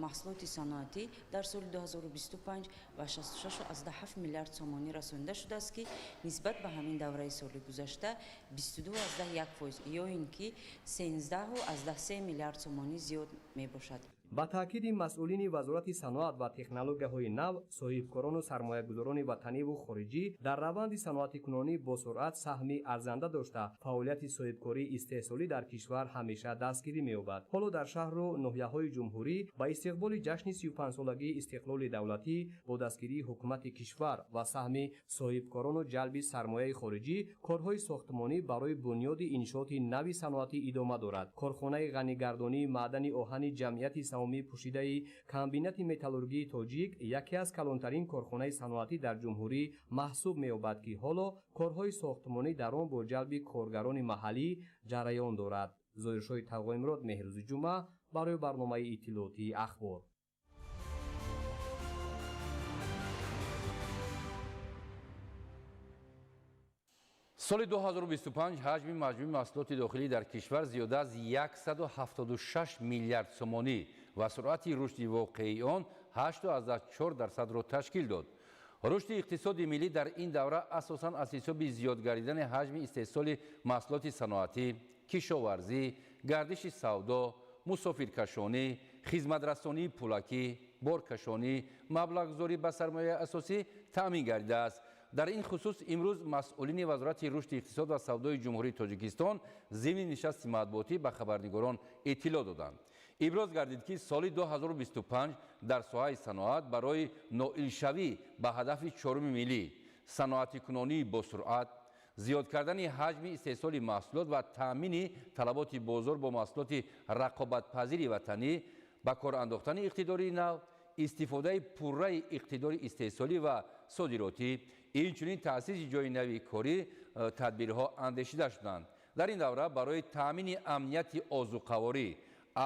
маҳсулоти саноатӣ дар соли 2025 ба 66,7 миллиард сомонӣ расонида шудааст, ки нисбат ба ҳамин давраи соли гузашта 22,1% ё ин ки 13,3 миллиард сомонӣ зиёд мебошад. Ба таъкиди масъулини Вазорати саноат ва технологияҳои нав, соҳибкорону сармоягузорони ватаниву хориҷӣ дар раванди саноатикунонӣ босуръат саҳми арзанда дошта, фаъолияти соҳибкории истеҳсолӣ дар кишвар ҳамеша дастгирӣ меёбад. Ҳоло дар шаҳру ноҳияҳои ҷумҳурӣ ба истиқболи ҷашни 35-солагии истиқлоли давлатӣ бо дастгирии ҳукумати кишвар ва саҳми соҳибкорону ҷалби сармояи хориҷӣ корҳои сохтмонӣ барои бунёди иншооти нави саноатӣ идома дорад. Корхонаи ғанигардонии маъдани оҳани ҷамъияти саҳомии пӯшидаи комбинати металлургии тоҷик яке аз калонтарин корхонаи саноатӣ дар ҷумҳурӣ маҳсуб меёбад, ки ҳоло корҳои сохтмонӣ дар он бо ҷалби коргарони маҳаллӣ ҷараён дорад. Зоҳиршоҳи Тағоймурод, Меҳрӯзи Ҷумъа барои барномаи иттилоотии Ахбор. Соли 2025 ҳаҷми маҷмӯи маҳсулоти дохилӣ дар кишвар зиёда аз 176 миллиард сомонӣ ва суръати рушди воқеии он 8,4%-ро ташкил дод. Рушди иқтисоди миллӣ дар ин давра асосан аз ҳисоби зиёд гардидани ҳаҷми истеҳсоли маҳсулоти саноатӣ, кишоварзӣ, гардиши савдо, мусофиркашонӣ, хизматрасонии пулакӣ, боркашонӣ, маблағгузорӣ ба сармояи асосӣ таъмин гардидааст. Дар ин хусус имрӯз масъулини Вазорати рушди иқтисод ва савдои Ҷумҳурии Тоҷикистон зимни нишасти матбуотӣ ба хабарнигорон иттилоъ доданд. Иброз гардид, ки соли 2025 дар соҳаи саноат барои ноилшавӣ ба ҳадафи чоруми миллӣ, саноатикунонии босуръат, зиёд кардани ҳаҷми истеҳсоли маҳсулот ва таъмини талаботи бозор бо маҳсулоти рақобатпазири ватанӣ, ба кор андохтани иқтидори нав, истифодаи пурраи иқтидори истеҳсолӣ ва содиротӣ, инчунин таъсиси ҷойи нави корӣ тадбирҳо андешида шуданд. Дар ин давра барои таъмини амнияти озуқаворӣ,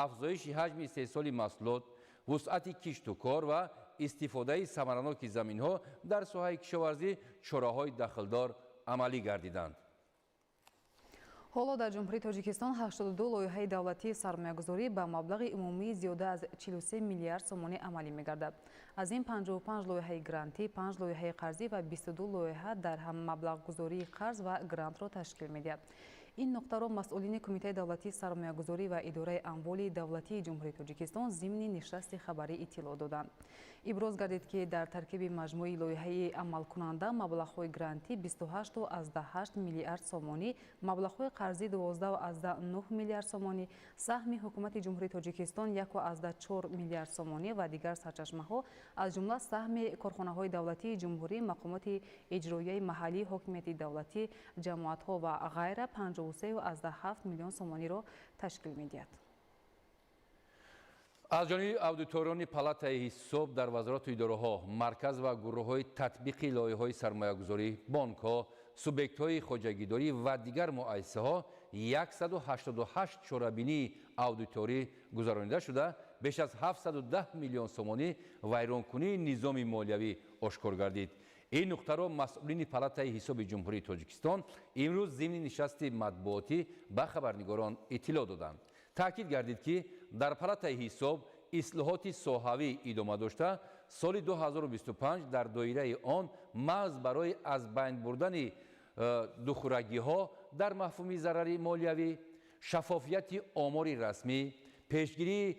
афзоиши ҳаҷми истеҳсоли маҳсулот, вусъати кишту кор ва истифодаи самараноки заминҳо дар соҳаи кишоварзӣ чораҳои дахлдор амалӣ гардиданд. Ҳоло дар Ҷумҳурии Тоҷикистон 82 лоиҳаи давлатии сармоягузорӣ ба маблағи умумии зиёда аз 43 миллиард сомонӣ амалӣ мегардад. Аз ин 55 лоиҳаи грантӣ, 5 лоиҳаи қарзӣ ва 22 лоиҳа дар ҳам маблағгузории қарз ва грантро ташкил медиҳад. Ин нуқтаро масъулини Кумитаи давлатии сармоягузорӣ ва идораи амволи давлатии Ҷумҳурии Тоҷикистон зимни нишасти хабарӣ иттилоъ доданд. Иброз гардид, ки дар таркиби маҷмӯи лоиҳаи амалкунанда маблағҳои грантӣ 28,8 миллиард сомонӣ, маблағҳои қарзӣ 12,9 миллиард сомонӣ, саҳми Ҳукумати Ҷумҳурии Тоҷикистон 1,4 миллиард сомонӣ ва дигар сарчашмаҳо, аз ҷумла саҳми корхонаҳои давлатии ҷумҳурӣ, мақомоти иҷроияи маҳаллии ҳокимияти давлатӣ, ҷамоатҳо ва ғайра 53,7 миллион сомониро ташкил медиҳад. Аз ҷониби аудиторони Палатаи ҳисоб дар вазорату идораҳо, марказ ва гурӯҳҳои татбиқи лоиҳаҳои сармоягузорӣ, бонкҳо, субъектҳои хоҷагидорӣ ва дигар муассисаҳо 188 чорабинии аудиторӣ гузаронида шуда, беш аз 710 миллион сомонӣ вайронкунии низоми молиявӣ ошкор гардид. Ин нуқтаро масъулини Палатаи ҳисоби Ҷумҳурии Тоҷикистон имрӯз зимни нишасти матбуотӣ ба хабарнигорон иттилоъ доданд. Таъкид гардид, ки дар Палатаи ҳисоб ислоҳоти соҳавӣ идома дошта, соли 2025 дар доираи он маҳз барои аз байн бурдани духурагиҳо дар мафҳуми зарари молиявӣ, шаффофияти омори расмӣ, пешгирии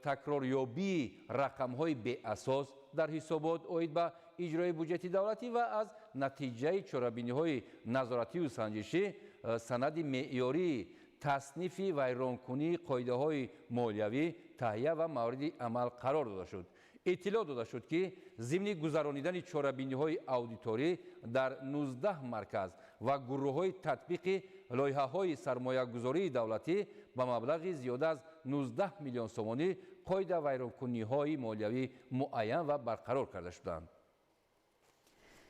такрорёбии рақамҳои беасос дар ҳисобот оид ба иҷрои буҷети давлатӣ ва аз натиҷаи чорабиниҳои назоратию санҷишӣ санади меъёрии таснифи вайронкунии қоидаҳои молиявӣ таҳия ва мавриди амал қарор дода шуд. Иттилоъ дода шуд, ки зимни гузаронидани чорабиниҳои аудиторӣ дар 19 марказ ва гурӯҳҳои татбиқи лоиҳаҳои сармоягузории давлатӣ ба маблағи зиёда аз 19 миллион сомонӣ қоида вайронкуниҳои молиявӣ муайян ва барқарор карда шуданд.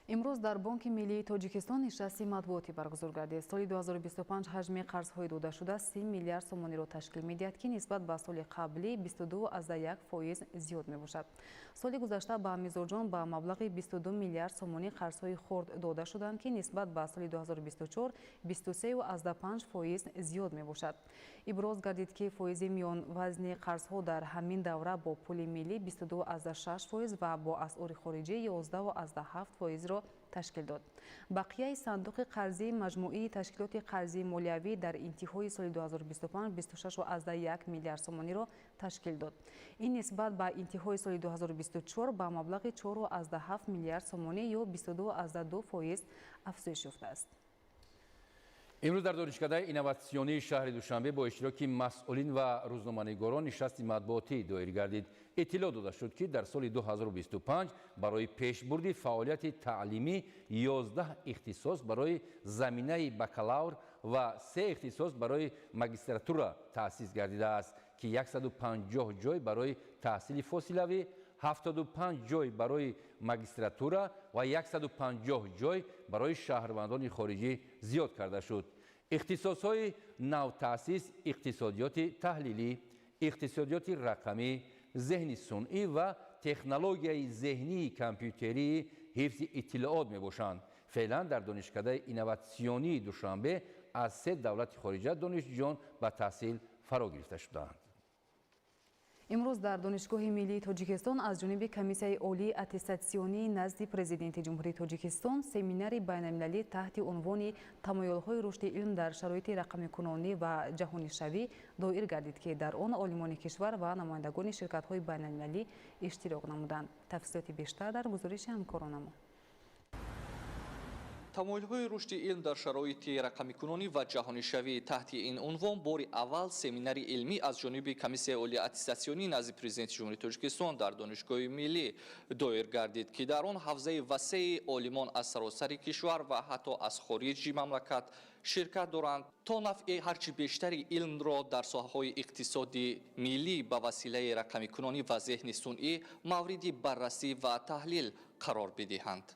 Имрӯз дар Бонки Миллии Тоҷикистон нишасти матбуотӣ баргузор гардид. Соли 2025 ҳаҷми қарзҳои додашуда 30 миллиард сомониро ташкил медиҳад, ки нисбат ба соли қаблӣ 22,1% зиёд мебошад. Соли гузашта ба мизоҷон ба маблағи 22 миллиард сомонӣ қарзҳои хурд дода шуданд, ки нисбат ба соли 2024 23,5% зиёд мебошад. Иброз гардид, ки фоизи миёнвазни қарзҳо дар ҳамин давра бо пули миллӣ 22,6% ва бо асъори хориҷӣ 11,7%-ро ташкил дод. Бақияи сандуқи қарзии маҷмӯии ташкилоти қарзии молиявӣ дар интиҳои соли 2025 26,1 миллиард сомониро ташкил дод. Ин нисбат ба интиҳои соли 2024 ба маблағи 4,7 миллиард сомонӣ ё 22,2% афзоиш ёфтааст. Имрӯз дар Донишкадаи инноватсионии шаҳри Душанбе бо иштироки масъулин ва рӯзноманигорон нишасти матбуотӣ доир гардид. Иттилоъ дода шуд, ки дар соли 2025 барои пешбурди фаъолияти таълимӣ 11 ихтисос барои заминаи бакалавр ва 3 ихтисос барои магистратура таъсис гардидааст, ки 150 ҷой барои таҳсили фосилавӣ, 75 ҷой барои магистратура ва 150 ҷой барои шаҳрвандони хориҷӣ зиёд карда шуд. Ихтисосҳои навтаъсис иқтисодиёти таҳлилӣ, иқтисодиёти рақамӣ, зеҳни сунъӣ ва технологияи зеҳнии компютерии ҳифзи иттилоот мебошанд. Феълан дар Донишкадаи инноватсионии Душанбе аз 3 давлати хориҷа донишҷӯён ба таҳсил фаро гирифта шудаанд. Имрӯз дар Донишгоҳи миллии Тоҷикистон аз ҷониби Комиссияи олии аттестатсионии назди Президенти Ҷумҳурии Тоҷикистон семинари байналмилалӣ таҳти унвони тамоюлҳои рушди илм дар шароити рақамикунонӣ ва ҷаҳонишавӣ доир гардид, ки дар он олимони кишвар ва намояндагони ширкатҳои байналмилалӣ иштирок намуданд. Тафсилоти бештар дар гузориши ҳамкоронамон. Тамоюлҳои рушди илм дар шароити рақамикунонӣ ва ҷаҳонишавӣ таҳти ин унвон бори аввал семинари илмӣ аз ҷониби Комиссияи олии аттестатсионӣ назди Президенти Ҷумҳурии Тоҷикистон дар Донишгоҳи миллӣ доир гардид, ки дар он ҳавзаи васеи олимон аз саросари кишвар ва ҳатто аз хориҷи мамлакат ширкат доранд, то нафъи ҳарчи бештари илмро дар соҳаҳои иқтисоди миллӣ ба василаи рақамикунонӣ ва зеҳни сунъӣ мавриди баррасӣ ва таҳлил қарор бидиҳанд.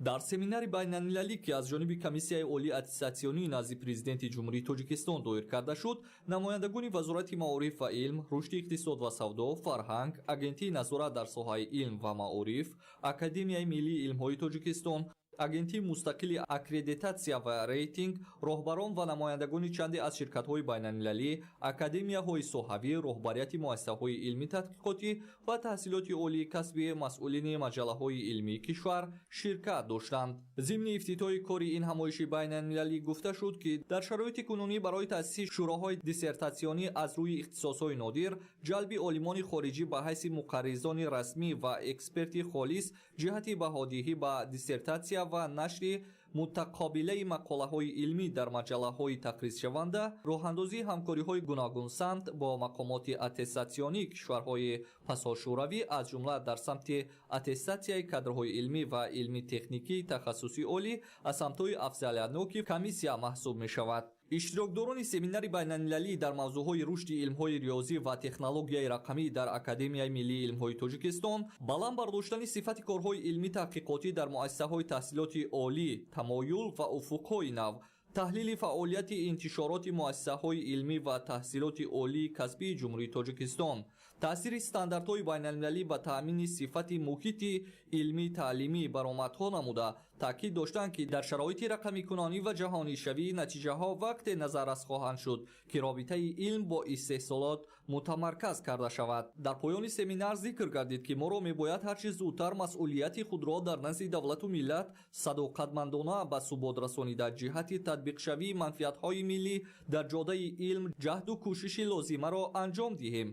Дар семинари байналмилалӣ, ки аз ҷониби Комиссияи олии аттестатсионии назди Президенти Ҷумҳурии Тоҷикистон доир карда шуд, намояндагони Вазорати маориф ва илм, рушди иқтисод ва савдо, фарҳанг, Агентии назорат дар соҳаи илм ва маориф, Академияи миллии илмҳои Тоҷикистон, Агентии мустақили аккредитатсия ва рейтинг, роҳбарон ва намояндагони чанде аз ширкатҳои байналмилалӣ, академияҳои соҳавӣ, роҳбарияти муассисаҳои илмӣ тадқиқотӣ ва таҳсилоти олии касби, масъулини маҷаллаҳои илмии кишвар ширкат доштанд. Зимни ифтитоҳи кори ин ҳамоиши байналмилалӣ гуфта шуд, ки дар шароити кунунӣ барои таъсиси шӯроҳои диссертатсионӣ аз рӯи ихтисосҳои нодир, ҷалби олимони хориҷӣ ба ҳайси муқарризони расмӣ ва эксперти холис ҷиҳати баҳодиҳӣ ба диссертатсия ва нашри мутақобилаи мақолаҳои илмӣ дар маҷаллаҳои тақризшаванда, роҳандозии ҳамкориҳои гуногунсамт бо мақомоти аттестатсионии кишварҳои пасошӯравӣ, аз ҷумла дар самти аттестатсияи кадрҳои илмӣ ва илмӣ-техникии тахассуси олӣ аз самтҳои афзалиятноки комиссия маҳсуб мешавад. Иштирокдорони семинари байналмилалӣ дар мавзӯъҳои рушди илмҳои риёзӣ ва технологияи рақамӣ дар Академияи миллии илмҳои Тоҷикистон, баланд бардоштани сифати корҳои илмӣ таҳқиқотӣ дар муассисаҳои таҳсилоти олӣ, тамоюл ва уфуқҳои нав, таҳлили фаъолияти интишороти муассисаҳои илмӣ ва таҳсилоти олии касбии Ҷумҳурии Тоҷикистон, таъсири стандартҳои байналмилалӣ ба таъмини сифати муҳити илмӣ таълимӣ баромадҳо намуда, таъкид доштанд, ки дар шароити рақамикунонӣ ва ҷаҳонишавӣ натиҷаҳо вақте назаррас хоҳанд шуд, ки робитаи илм бо истеҳсолот мутамарказ карда шавад. Дар поёни семинар зикр гардид, ки моро мебояд ҳарчи зудтар масъулияти худро дар назди давлату миллат садоқатмандона ба субот расонида, ҷиҳати татбиқшавии манфиатҳои миллӣ дар ҷодаи илм ҷаҳду кӯшиши лозимаро анҷом диҳем.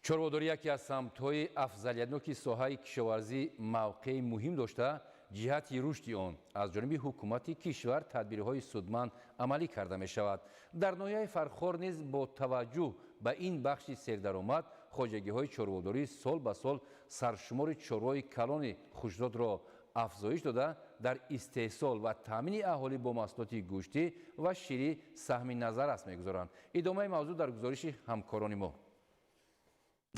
Чорводорӣ яке аз самтҳои афзалиятноки соҳаи кишоварзӣ мавқеи муҳим дошта, ҷиҳати рушди он аз ҷониби ҳукумати кишвар тадбирҳои судманд амалӣ карда мешавад. Дар ноҳияи Фархор низ бо таваҷҷӯҳ ба ин бахши сердаромад хоҷагиҳои чорводорӣ сол ба сол саршумори чорвои калони хушзодро афзоиш дода, дар истеҳсол ва таъмини аҳолӣ бо маҳсулоти гӯштӣ ва ширӣ саҳми назаррас мегузоранд. Идомаи мавзӯъ дар гузориши ҳамкорони мо.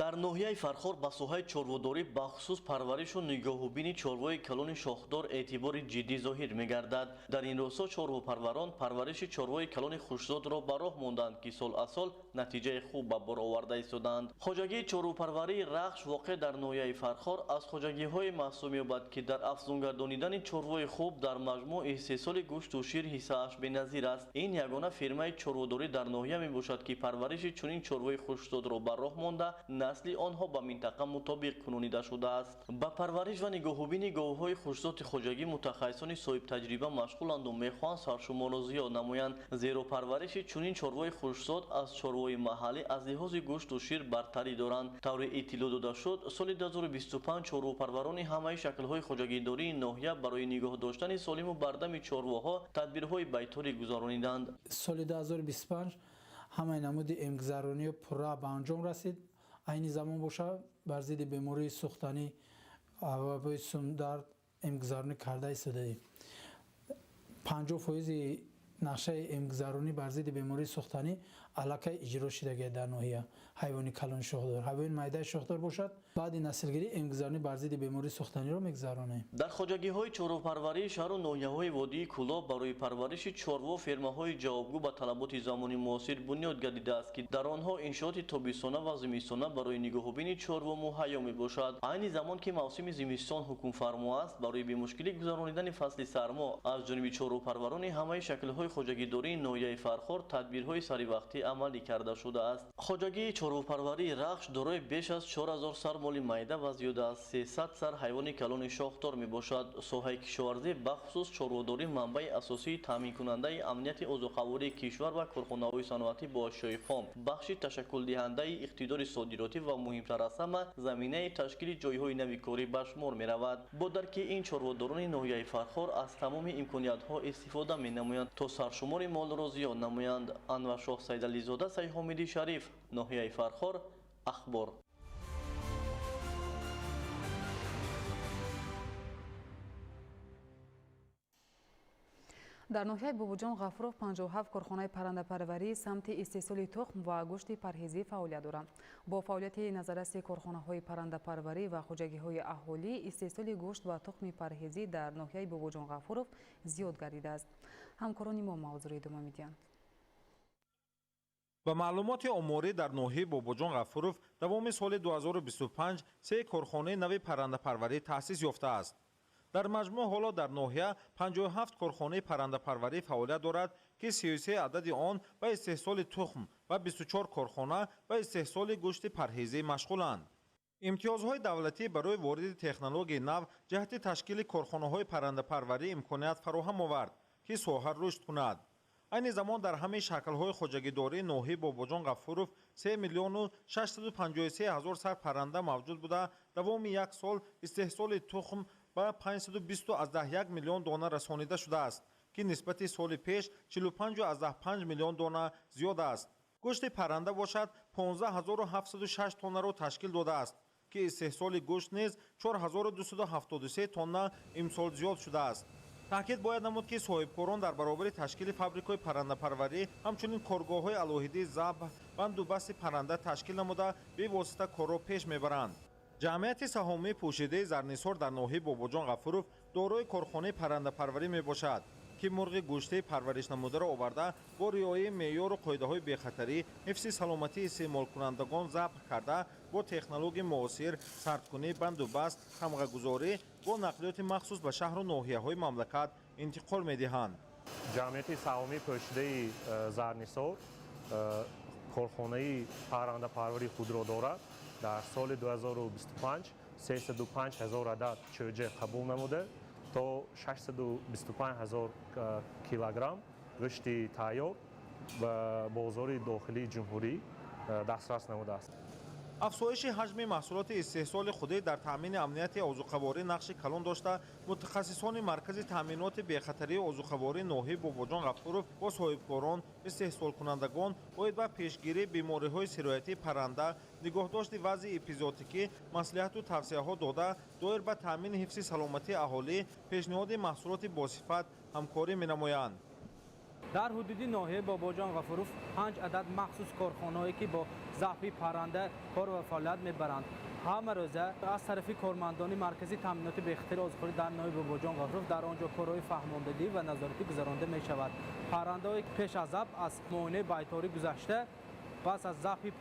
Дар ноҳияи Фархор ба соҳаи чорводорӣ бахусус парваришу нигоҳубини чорвои калони шохдор эътибори ҷиддӣ зоҳир мегардад. Дар ин рӯзҳо чорвопарварон парвариши чорвои калони хушзодро ба роҳ монданд, ки сол аз сол натиҷаи хуб ба бор оварда истодаанд. Хоҷагии чорвопарварии Рахш воқеъ дар ноҳияи Фархор аз хоҷагиҳое маҳсуб меёбад, ки дар афзунгардонидани чорвои хуб дар маҷмӯъ истеҳсоли гӯшту шир ҳиссааш беназир аст. Ин ягона фирмаи чорводорӣ дар ноҳия мебошад, ки парвариши чунин чорвои хушзодро ба роҳ монда, насли онҳо ба минтақа мутобиқ кунонида шудааст. Ба парвариш ва нигоҳубини говҳои хушзоти хоҷагӣ мутахассисони соҳибтаҷриба машғуланду мехоҳанд саршуморро зиёд намоянд, зеро парвариши чунин чорвои хушзод аз чорвои маҳаллӣ аз лиҳози гӯшту шир бартарӣ доранд. Тавре иттилоъ дода шуд, соли 2025 чорвопарварони ҳамаи шаклҳои хоҷагидории ноҳия барои нигоҳ доштани солиму бардами чорвоҳо тадбирҳои байторӣ гузарониданд. Соли 2025 ҳамаи намуди эмгузаронӣ пурра ба анҷом расид. Айни замон боша бар зидди бемории сӯхтанӣ вабои сумдард эмгузаронӣ карда истодаем. 50% нақшаи эмгузаронӣ бар зидди бемории сӯхтанӣ Аллакай иҷро шудагия дар ноҳия ҳайвони калони шохдор. Ҳайвони майдаи шохдор бошад, баъди наслгирӣ эмгузаронӣ бар зидди бемории сӯхтаниро мегузаронем. Дар хоҷагиҳои чорвопарварии шаҳру ноҳияҳои водии Кӯлоб барои парвариши чорво фермаҳои ҷавобгӯ ба талаботи замони муосир бунёд гардидааст, ки дар онҳо иншооти тобистона ва зимистона барои нигоҳубини чорво муҳайё мебошад. Айни замон ки мавсими зимистон ҳукмфармо аст, барои бемушкилӣ гузаронидани фасли сармо аз ҷониби чорвопарварони ҳамаи шаклҳои хоҷагидории ноҳияи Фархор тадбирҳои саривақтӣ амалӣ карда шудааст. Хоҷагии чорвопарварии Рахш дорои беш аз 4000 сар моли майда ва зиёда аз 300 сар ҳайвони калони шохдор мебошад. Соҳаи кишоварзӣ, бахусус чорводорӣ, манбаи асосии таъминкунандаи амнияти озуқавории кишвар ва корхонаҳои саноатӣ бо ашёи хом, бахши ташаккулдиҳандаи иқтидори содиротӣ ва муҳимтар аз ҳама заминаи ташкили ҷойҳои нави корӣ ба шумор меравад. Бо дарки ин, чорводорони ноҳияи Фархор аз тамоми имкониятҳо истифода менамоянд, то саршумори молро зиёд намоянд. Анваршоҳ Сайдализода, Сайҳомиди Шариф, ноҳияи Фархор, Ахбор. Дар ноҳияи Бобоҷон Ғафуров 57 корхонаи паррандапарварӣ самти истеҳсоли тухм ва гӯшти парҳезӣ фаъолият доранд. Бо фаъолияти назарраси корхонаҳои паррандапарварӣ ва хоҷагиҳои аҳолӣ истеҳсоли гӯшт ва тухми парҳезӣ дар ноҳияи Бобоҷон Ғафуров зиёд гардидааст. Ҳамкорони мо мавзӯъро идома медиҳанд. Ба маълумоти оморӣ дар ноҳияи Бобоҷон Ғафуров давоми соли 2025 се корхонаи нави паррандапарварӣ таъсис ёфтааст. Дар маҷмӯъ ҳоло дар ноҳия 57 корхонаи паррандапарварӣ фаъолият дорад, ки 33 адади он ба истеҳсоли тухм ва 24 корхона ба истеҳсоли гӯшти парҳезӣ машғуланд. Имтиёзҳои давлатӣ барои вориди технологияи нав ҷиҳати ташкили корхонаҳои паррандапарварӣ имконият фароҳам овард, ки соҳа рушд кунад. Айни замон дар ҳамаи шаклҳои хоҷагидории ноҳияи Бобоҷон Ғафуров 3 653 000 сар парранда мавҷуд буда, давоми як сол истеҳсоли тухм ба 520,1 миллион дона расонида шудааст, ки нисбати соли пеш 45,5 миллион дона зиёд аст. Гӯшти парранда бошад 15706 тоннаро ташкил додааст, ки истеҳсоли гӯшт низ 4273 тонна имсол зиёд шудааст. Таъкид бояд намуд, ки соҳибкорон дар баробари ташкили фабрикаҳои паррандапарварӣ ҳамчунин коргоҳҳои алоҳидии забҳ, бандубасти парранда ташкил намуда, бевосита корро пеш мебаранд. Ҷамъияти саҳомии пӯшидаи Зарнисор дар ноҳияи Бобоҷон Ғафуров дорои корхонаи паррандапарварӣ мебошад, ки мурғи гӯштии парваришнамударо оварда бо риояи меъёру қоидаҳои бехатарӣ, ҳифзи саломатии истеъмолкунандагон забҳ карда, бо технологияи муосир, сардкунӣ, бандубаст, тамғагузорӣ бо нақлиёти махсус ба шаҳру ноҳияҳои мамлакат интиқол медиҳанд. Ҷамъияти саҳомии пӯшидаи Зарнисор корхонаи паррандапарварии худро дорад. Дар соли 2025 305 ҳазор адад чӯҷа қабул намуда, то 625 ҳазор килограмм гӯшти тайёр ба бозори дохилии ҷумҳурӣ дастрас намудааст. Афзоиши ҳаҷми маҳсулоти истеҳсоли худӣ дар таъмини амнияти озуқаворӣ нақши калон дошта, мутахассисони маркази таъминоти бехатарии озуқаворӣ ноҳияи Бобоҷон Ғафуров бо соҳибкорон, истеҳсолкунандагон оид ба пешгирии бемориҳои сироятии парранда, нигоҳдошти вазъи эпизоотикӣ маслиҳату тавсияҳо дода, доир ба таъмини ҳифзи саломатии аҳолӣ, пешниҳоди маҳсулоти босифат ҳамкорӣ менамоянд. Дар ҳудуди ноҳияи Бобоҷон Ғафуров 5 адад махсус корхонаҳое ки бо забҳи парранда кор ва фаъолият мебаранд, ҳама рӯза аз тарафи кормандони маркази таъминоти бехатари озуқаворӣ дар ноҳияи Бобоҷон Ғафуров дар он ҷо корҳои фаҳмондадӣ ва назоратӣ гузаронда мешавад. Паррандаҳое пеш аз забҳ аз муоинаи байторӣ гузашта, пас аз забҳи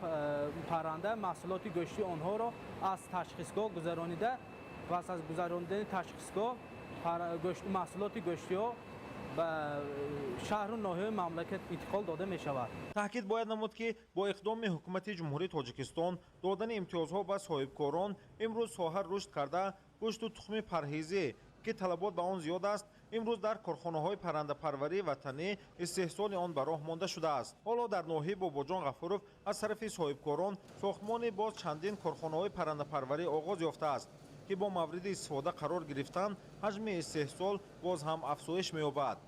парранда маҳсулоти гӯштии онҳоро аз ташхисгоҳ гузаронида, пас аз гузаронидани ташхисгоҳ маҳсулоти гӯштиҳо ба шаҳру ноҳияи мамлакат интиқол дода мешавад. Таъкид бояд намуд, ки бо иқдоми ҳукумати Ҷумҳурии Тоҷикистон додани имтиёзҳо ба соҳибкорон имрӯз соҳа рушд карда, гӯшту тухми парҳезӣ, ки талабот ба он зиёд аст, имрӯз дар корхонаҳои паррандапарварии ватанӣ истеҳсоли он ба роҳ монда шудааст. Ҳоло дар ноҳияи Бобоҷон Ғафуров аз тарафи соҳибкорон сохтмони боз чандин корхонаҳои паррандапарварӣ оғоз ёфтааст, ки бо мавриди истифода қарор гирифтан ҳаҷми истеҳсол боз ҳам афзоиш меёбад.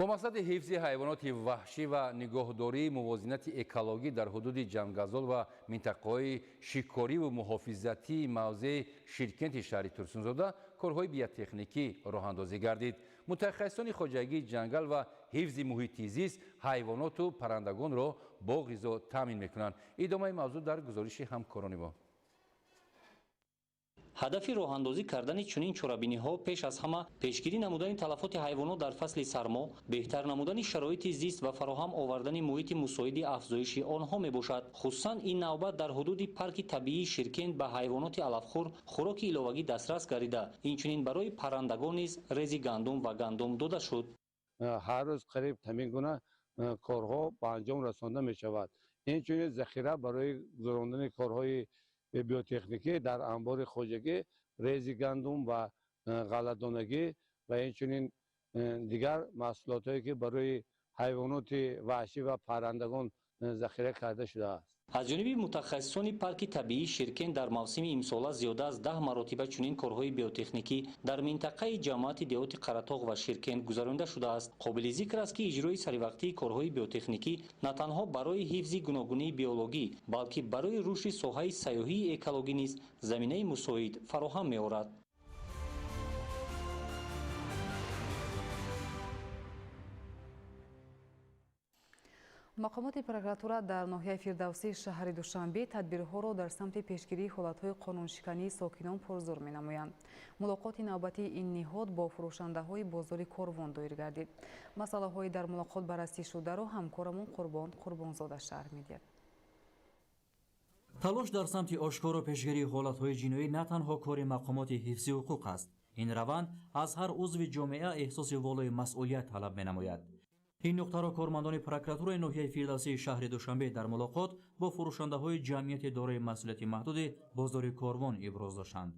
Бо мақсади ҳифзи ҳайвоноти ваҳшӣ ва нигоҳдории мувозинати экологӣ дар ҳудуди Ҷангазол ва минтақаҳои шикориву муҳофизатии мавзеи Ширкенти шаҳри Турсунзода корҳои биотехникӣ роҳандозӣ гардид. Мутахассисони хоҷагии ҷангал ва ҳифзи муҳити зист ҳайвоноту паррандагонро бо ғизо таъмин мекунанд. Идомаи мавзӯъ дар гузориши ҳамкорони мо. Ҳадафи роҳандозӣ кардани чунин чорабиниҳо пеш аз ҳама пешгирӣ намудани талафоти ҳайвонот дар фасли сармо, беҳтар намудани шароити зист ва фароҳам овардани муҳити мусоиди афзоиши онҳо мебошад. Хусусан ин навбат дар ҳудуди парки табиии Ширкент ба ҳайвоноти алафхӯр хӯроки иловагӣ дастрас гардида, инчунин барои паррандагон низ рези гандум ва гандум дода шуд. Ҳар рӯз қариб ҳамин гуна корҳо ба анҷом расонда мешавад. Инчунин захира барои гузарондани корҳои биотехникӣ дар анбори хоҷагӣ рези гандум ва ғалладонагӣ ва инчунин дигар маҳсулотҳое ки барои ҳайвоноти ваҳшӣ ва паррандагон захира карда шудааст. Аз ҷониби мутахассисони парки табиии Ширкент дар мавсими имсола зиёда аз 10 маротиба чунин корҳои биотехникӣ дар минтақаи ҷамоати деҳоти Қаратоғ ва Ширкент гузаронида шудааст. Қобили зикр аст, ки иҷрои саривақтии корҳои биотехникӣ на танҳо барои ҳифзи гуногунии биологӣ, балки барои рушди соҳаи сайёҳии экологӣ низ заминаи мусоид фароҳам меорад. Мақомоти прокуратура дар ноҳияи Фирдавсии шаҳри Душанбе тадбирҳоро дар самти пешгирии ҳолатҳои қонуншикании сокинон пурзур менамоянд. Мулоқоти навбатии ин ниҳод бо фурӯшандаҳои бозори Корвон доир гардид. Масъалаҳои дар мулоқот баррасӣ шударо ҳамкорамон Қурбон Қурбонзода шарҳ медиҳад. Талош дар самти ошкору пешгирии ҳолатҳои ҷиноӣ на танҳо кори мақомоти ҳифзи ҳуқуқ аст. Ин раванд аз ҳар узви ҷомеа эҳсоси волои масъулият талаб менамояд. Ин нуқтаро кормандони прокуратураи ноҳияи Фирдавсии шаҳри Душанбе дар мулоқот бо фурӯшандаҳои ҷамъияти дорои масъулияти маҳдуди бозори Корвон иброз доштанд.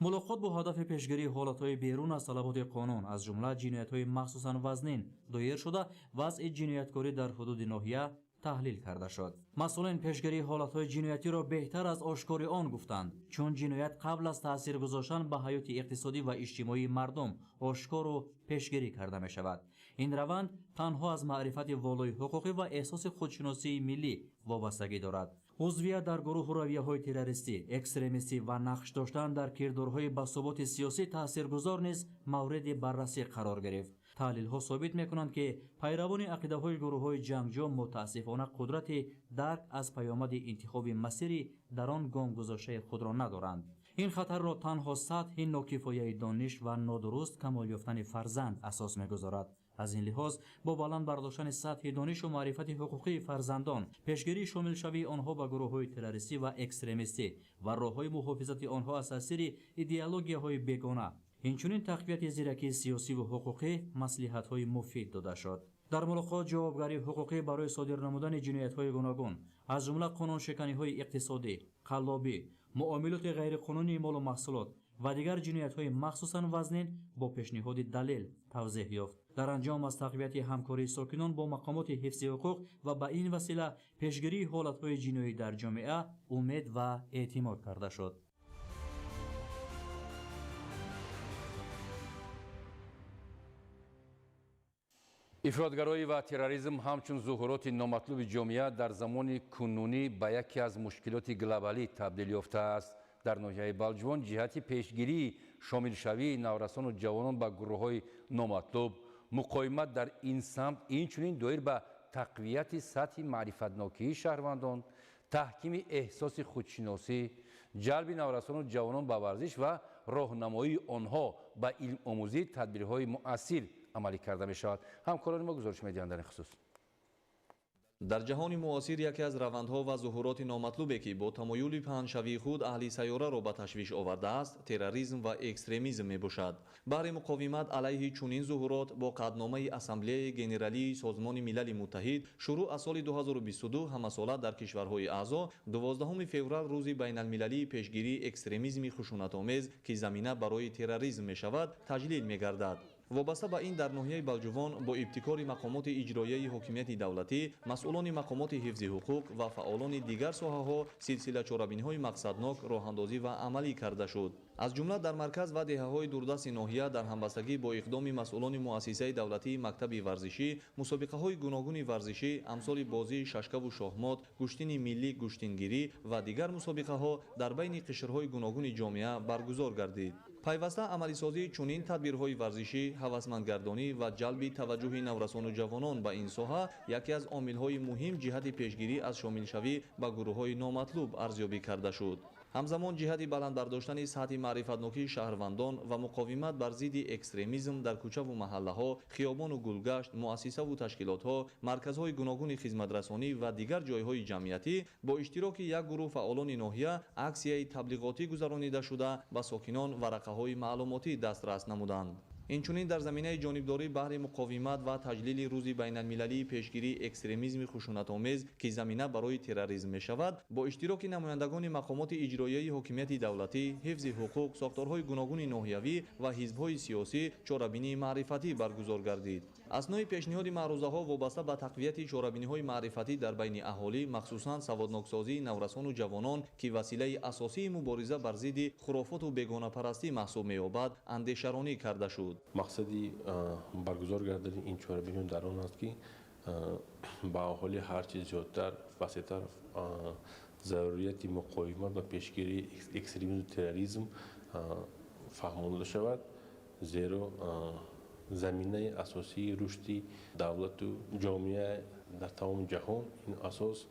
Мулоқот бо ҳадафи пешгирии ҳолатҳои берун аз талаботи қонун, аз ҷумла ҷиноятҳои махсусан вазнин доир шуда, вазъи ҷинояткорӣ дар ҳудуди ноҳия таҳлил карда шуд. Масъулин пешгирии ҳолатҳои ҷиноятиро беҳтар аз ошкори он гуфтанд, чун ҷиноят қабл аз таъсир гузоштан ба ҳаёти иқтисодӣ ва иҷтимоии мардум ошкору пешгирӣ карда мешавад. Ин раванд танҳо аз маърифати волои ҳуқуқӣ ва эҳсоси худшиносии миллӣ вобастагӣ дорад. Узвият дар гурӯҳу равияҳои террористӣ, экстремистӣ ва нақш доштан дар кирдорҳои ба суботи сиёсӣ таъсиргузор низ мавриди баррасӣ қарор гирифт. Таҳлилҳо собит мекунанд, ки пайравони ақидаҳои гурӯҳҳои ҷангҷӯ мутаассифона қудрати дарк аз паёмади интихоби масири дар он гом гузоштаи худро надоранд. Ин хатарро танҳо сатҳи нокифояи дониш ва нодуруст камол ёфтани фарзанд асос мегузорад. Аз ин лиҳоз бо баланд бардоштани сатҳи донишу маърифати ҳуқуқии фарзандон, пешгирии шомилшавии онҳо ба гурӯҳҳои террористӣ ва экстремистӣ ва роҳҳои муҳофизати онҳо аз таъсири идеологияҳои бегона, инчунин тақвияти зиракии сиёсиву ҳуқуқӣ маслиҳатҳои муфид дода шуд. Дар мулоқот ҷавобгарии ҳуқуқӣ барои содир намудани ҷиноятҳои гуногун, аз ҷумла қонуншиканиҳои иқтисодӣ, қаллобӣ, муомилоти ғайриқонунии молу маҳсулот ва дигар ҷиноятҳои махсусан вазнин бо пешниҳоди далел тавзеҳ ёфт. Дар анҷом аз тақвияти ҳамкории сокинон бо мақомоти ҳифзи ҳуқуқ ва ба ин васила пешгирии ҳолатҳои ҷиноӣ дар ҷомеа умед ва эътимод карда шуд. Ифротгароӣ ва терроризм ҳамчун зуҳуроти номатлуби ҷомеа дар замони кунунӣ ба яке аз мушкилоти глобалӣ табдил ёфтааст. Дар ноҳияи Балҷувон ҷиҳати пешгирии шомилшавии наврасону ҷавонон ба гурӯҳҳои номатлуб, муқовимат дар ин самт, инчунин доир ба тақвияти сатҳи маърифатнокии шаҳрвандон, таҳкими эҳсоси худшиносӣ, ҷалби наврасону ҷавонон ба варзиш ва роҳнамоии онҳо ба илмомӯзӣ тадбирҳои муассир амалӣ карда мешавад. Ҳамкорони мо гузориш медиҳанд дар ин хусус. Дар ҷаҳони муосир яке аз равандҳо ва зуҳуроти номатлубе ки бо тамоюли паҳншавии худ аҳли сайёраро ба ташвиш овардааст, терроризм ва экстремизм мебошад. Баҳри муқовимат алайҳи чунин зуҳурот бо қатъномаи Ассамблеяи Генералии Созмони Милали Муттаҳид шурӯъ аз соли 2022 ҳамасола дар кишварҳои аъзо 12 феврал рӯзи байналмилалии пешгирии экстремизми хушунатомез, ки замина барои терроризм мешавад, таҷлил мегардад. Вобаста ба ин дар ноҳияи Балҷувон бо ибтикори мақомоти иҷроияи ҳокимияти давлатӣ, масъулони мақомоти ҳифзи ҳуқуқ ва фаъолони дигар соҳаҳо силсила чорабиниҳои мақсаднок роҳандозӣ ва амалӣ карда шуд. Аз ҷумла дар марказ ва деҳаҳои дурдасти ноҳия дар ҳамбастагӣ бо иқдоми масъулони муассисаи давлатии мактаби варзишӣ мусобиқаҳои гуногуни варзишӣ амсоли бозии шашкаву шоҳмот, гӯштини миллӣ, гӯштингирӣ ва дигар мусобиқаҳо дар байни қишрҳои гуногуни ҷомеа баргузор гардид. Пайваста амалисозии чунин тадбирҳои варзишӣ, ҳавасмандгардонӣ ва ҷалби таваҷҷӯҳи наврасону ҷавонон ба ин соҳа яке аз омилҳои муҳим ҷиҳати пешгирӣ аз шомилшавӣ ба гурӯҳҳои номатлуб арзёбӣ карда шуд. Ҳамзамон ҷиҳати баланд бардоштани сатҳи маърифатнокии шаҳрвандон ва муқовимат бар зидди экстремизм дар кӯчаву маҳаллаҳо, хиёбону гулгашт, муассисаву ташкилотҳо, марказҳои гуногуни хизматрасонӣ ва дигар ҷойҳои ҷамъиятӣ бо иштироки як гурӯҳ фаъолони ноҳия аксияи таблиғотӣ гузаронида шуда ба сокинон варақаҳои маълумотӣ дастрас намуданд. Инчунин дар заминаи ҷонибдорӣ баҳри муқовимат ва таҷлили рӯзи байналмилалии пешгирии экстремизми хушунатомез, ки замина барои терроризм мешавад, бо иштироки намояндагони мақомоти иҷроияи ҳокимияти давлатӣ, ҳифзи ҳуқуқ, сохторҳои гуногуни ноҳиявӣ ва ҳизбҳои сиёсӣ чорабинии маърифатӣ баргузор гардид. Аснои пешниҳоди маърузаҳо вобаста ба тақвияти чорабиниҳои маърифатӣ дар байни аҳолӣ, махсусан саводноксозии наврасону ҷавонон, ки василаи асосии мубориза бар зидди хурофоту бегонапарастӣ маҳсуб меёбад, андешаронӣ карда шуд. Мақсади баргузор гардани ин чорабиниҳо дар он аст, ки ба аҳолӣ ҳарчи зиёдтар, васеътар зарурияти муқовимат ва пешгирии экстремизму терроризм фаҳмонда шавад, зеро заминаи асосии рушди давлату ҷомеа дар тамоми ҷаҳон ин асос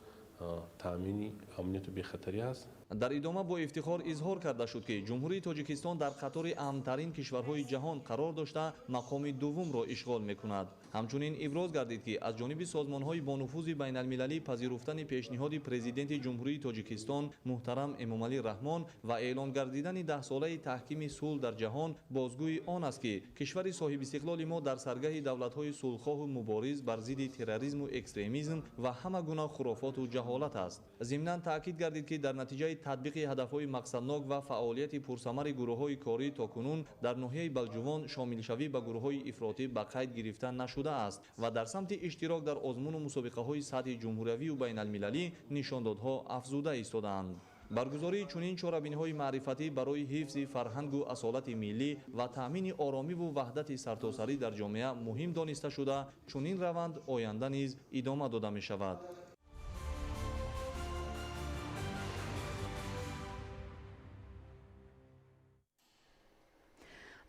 таъмини амнияту бехатарӣ аст. Дар идома бо ифтихор изҳор карда шуд, ки Ҷумҳурии Тоҷикистон дар қатори амнтарин кишварҳои ҷаҳон қарор дошта мақоми дуввумро ишғол мекунад. Ҳамчунин иброз гардид, ки аз ҷониби созмонҳои бонуфузи байналмилалӣ пазируфтани пешниҳоди Президенти Ҷумҳурии Тоҷикистон муҳтарам Эмомалӣ Раҳмон ва эълон гардидани даҳсолаи таҳкими сулҳ дар ҷаҳон бозгӯи он аст, ки кишвари соҳибистиқлоли мо дар саргаҳи давлатҳои сулҳхоҳу мубориз бар зидди терроризму экстремизм ва ҳама гуна хурофоту ҷаҳолат аст. Зимнан таъкид гардид, ки дар натиҷаи татбиқи ҳадафҳои мақсаднок ва фаъолияти пурсамари гурӯҳҳои корӣ то кунун дар ноҳияи Балҷувон шомилшавӣ ба гурӯҳҳои ифротӣ ба қайд гирифта нашудааст ва дар самти иштирок дар озмуну мусобиқаҳои сатҳи ҷумҳуриявию байналмилалӣ нишондодҳо афзуда истодаанд. Баргузории чунин чорабиниҳои маърифатӣ барои ҳифзи фарҳангу асолати миллӣ ва таъмини оромиву ваҳдати сартосарӣ дар ҷомеа муҳим дониста шуда, чунин раванд оянда низ идома дода мешавад.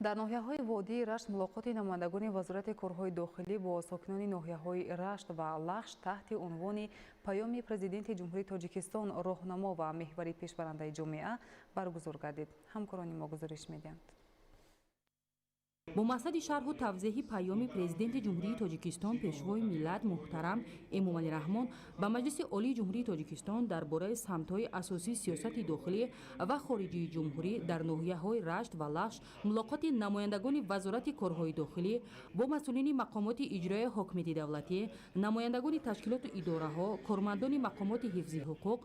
Дар ноҳияҳои водии Рашт мулоқоти намояндагони Вазорати корҳои дохилӣ бо сокинони ноҳияҳои Рашт ва Лахш таҳти унвони Паёми Президенти Ҷумҳурии Тоҷикистон роҳнамо ва меҳвари пешбарандаи ҷомеа баргузор гардид. Ҳамкорони мо гузориш медиҳанд. Бо мақсади шарҳу тавзеҳи паёми Президенти Ҷумҳурии Тоҷикистон Пешвои миллат муҳтарам Эмомалӣ Раҳмон ба Маҷлиси Олии Ҷумҳурии Тоҷикистон дар бораи самтҳои асосии сиёсати дохилӣ ва хориҷии ҷумҳурӣ дар ноҳияҳои Рашт ва Лахш мулоқоти намояндагони Вазорати корҳои дохилӣ бо масъулини мақомоти иҷроияи ҳокимияти давлатӣ, намояндагони ташкилоту идораҳо, кормандони мақомоти ҳифзи ҳуқуқ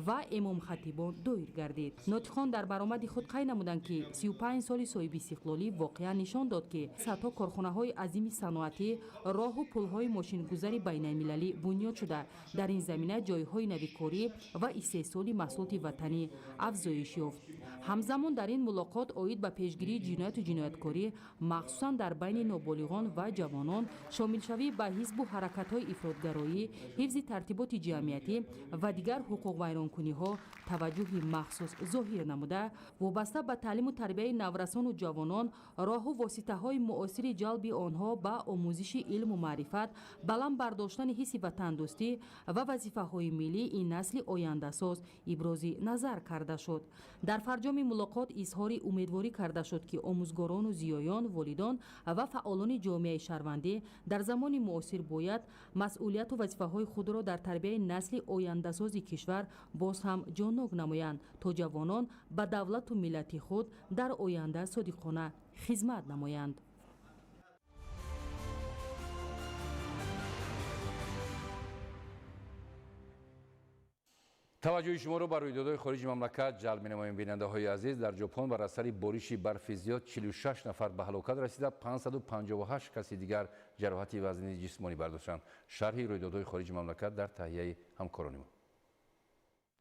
ва эмомхатибон доир гардид. Нотиқон дар баромади худ қайд намуданд, ки 35 соли соҳибистиқлолӣ воқеан нишон дод, ки садҳо корхонаҳои азими саноатӣ, роҳу пулҳои мошингузари байналмилалӣ бунёд шуда, дар ин замина ҷойҳои нави корӣ ва истеҳсоли маҳсулоти ватанӣ афзоиш ёфт. Ҳамзамон дар ин мулоқот оид ба пешгирии ҷинояту ҷинояткорӣ, махсусан дар байни ноболиғон ва ҷавонон, шомилшавӣ ба ҳизбу ҳаракатҳои ифротгароӣ, ҳифзи тартиботи ҷамъиятӣ ва дигар ҳуқуқвайронкуниҳо таваҷҷӯҳи махсус зоҳир намуда, вобаста ба таълиму тарбияи наврасону ҷавонон, роҳу воситаҳои муосири ҷалби онҳо ба омӯзиши илму маърифат, баланд бардоштани ҳисси ватандӯстӣ ва вазифаҳои миллӣ ин насли ояндасоз ибрози назар карда шуд. Дар фарҷоми мулоқот изҳори умедворӣ карда шуд, ки омӯзгорону зиёён, волидон ва фаъолони ҷомеаи шаҳрвандӣ дар замони муосир бояд масъулияту вазифаҳои худро дар тарбияи насли ояндасози кишвар боз ҳам ҷоннок намоянд, то ҷавонон ба давлату миллати худ дар оянда содиқона хизмат намоянд. Таваҷҷӯҳи шуморо ба рӯйдодҳои хориҷи мамлакат ҷалб менамоем. Бинандаҳои азиз, дар Ҷопон бар асари бориши барфи зиёд 46 нафар ба ҳалокат расида, 558 каси дигар ҷароҳати вазнини ҷисмонӣ бардоштанд. Шарҳи рӯйдодҳои хориҷи мамлакат дар таҳияи ҳамкорони мо.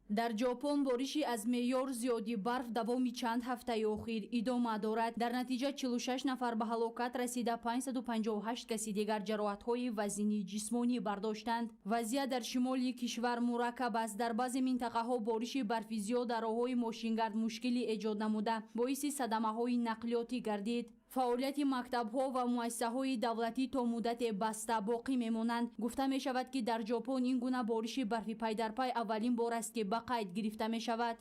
Дар Ҷопон бориши аз меъёр зиёди барф давоми чанд ҳафтаи охир идома дорад. Дар натиҷа 46 нафар ба ҳалокат расида, 558 каси дигар ҷароҳатҳои вазнини ҷисмонӣ бардоштанд. Вазъият дар шимоли кишвар мураккаб аст. Дар баъзе минтақаҳо бориши барфи зиёд дар роҳҳои мошингард мушкилӣ эҷод намуда, боиси садамаҳои нақлиётӣ гардид. Фаъолияти мактабҳо ва муассисаҳои давлатӣ то муддате баста боқӣ мемонанд. Гуфта мешавад, ки дар Ҷопон ин гуна бориши барфи пайдарпай аввалин бор аст, ки ба қайд гирифта мешавад.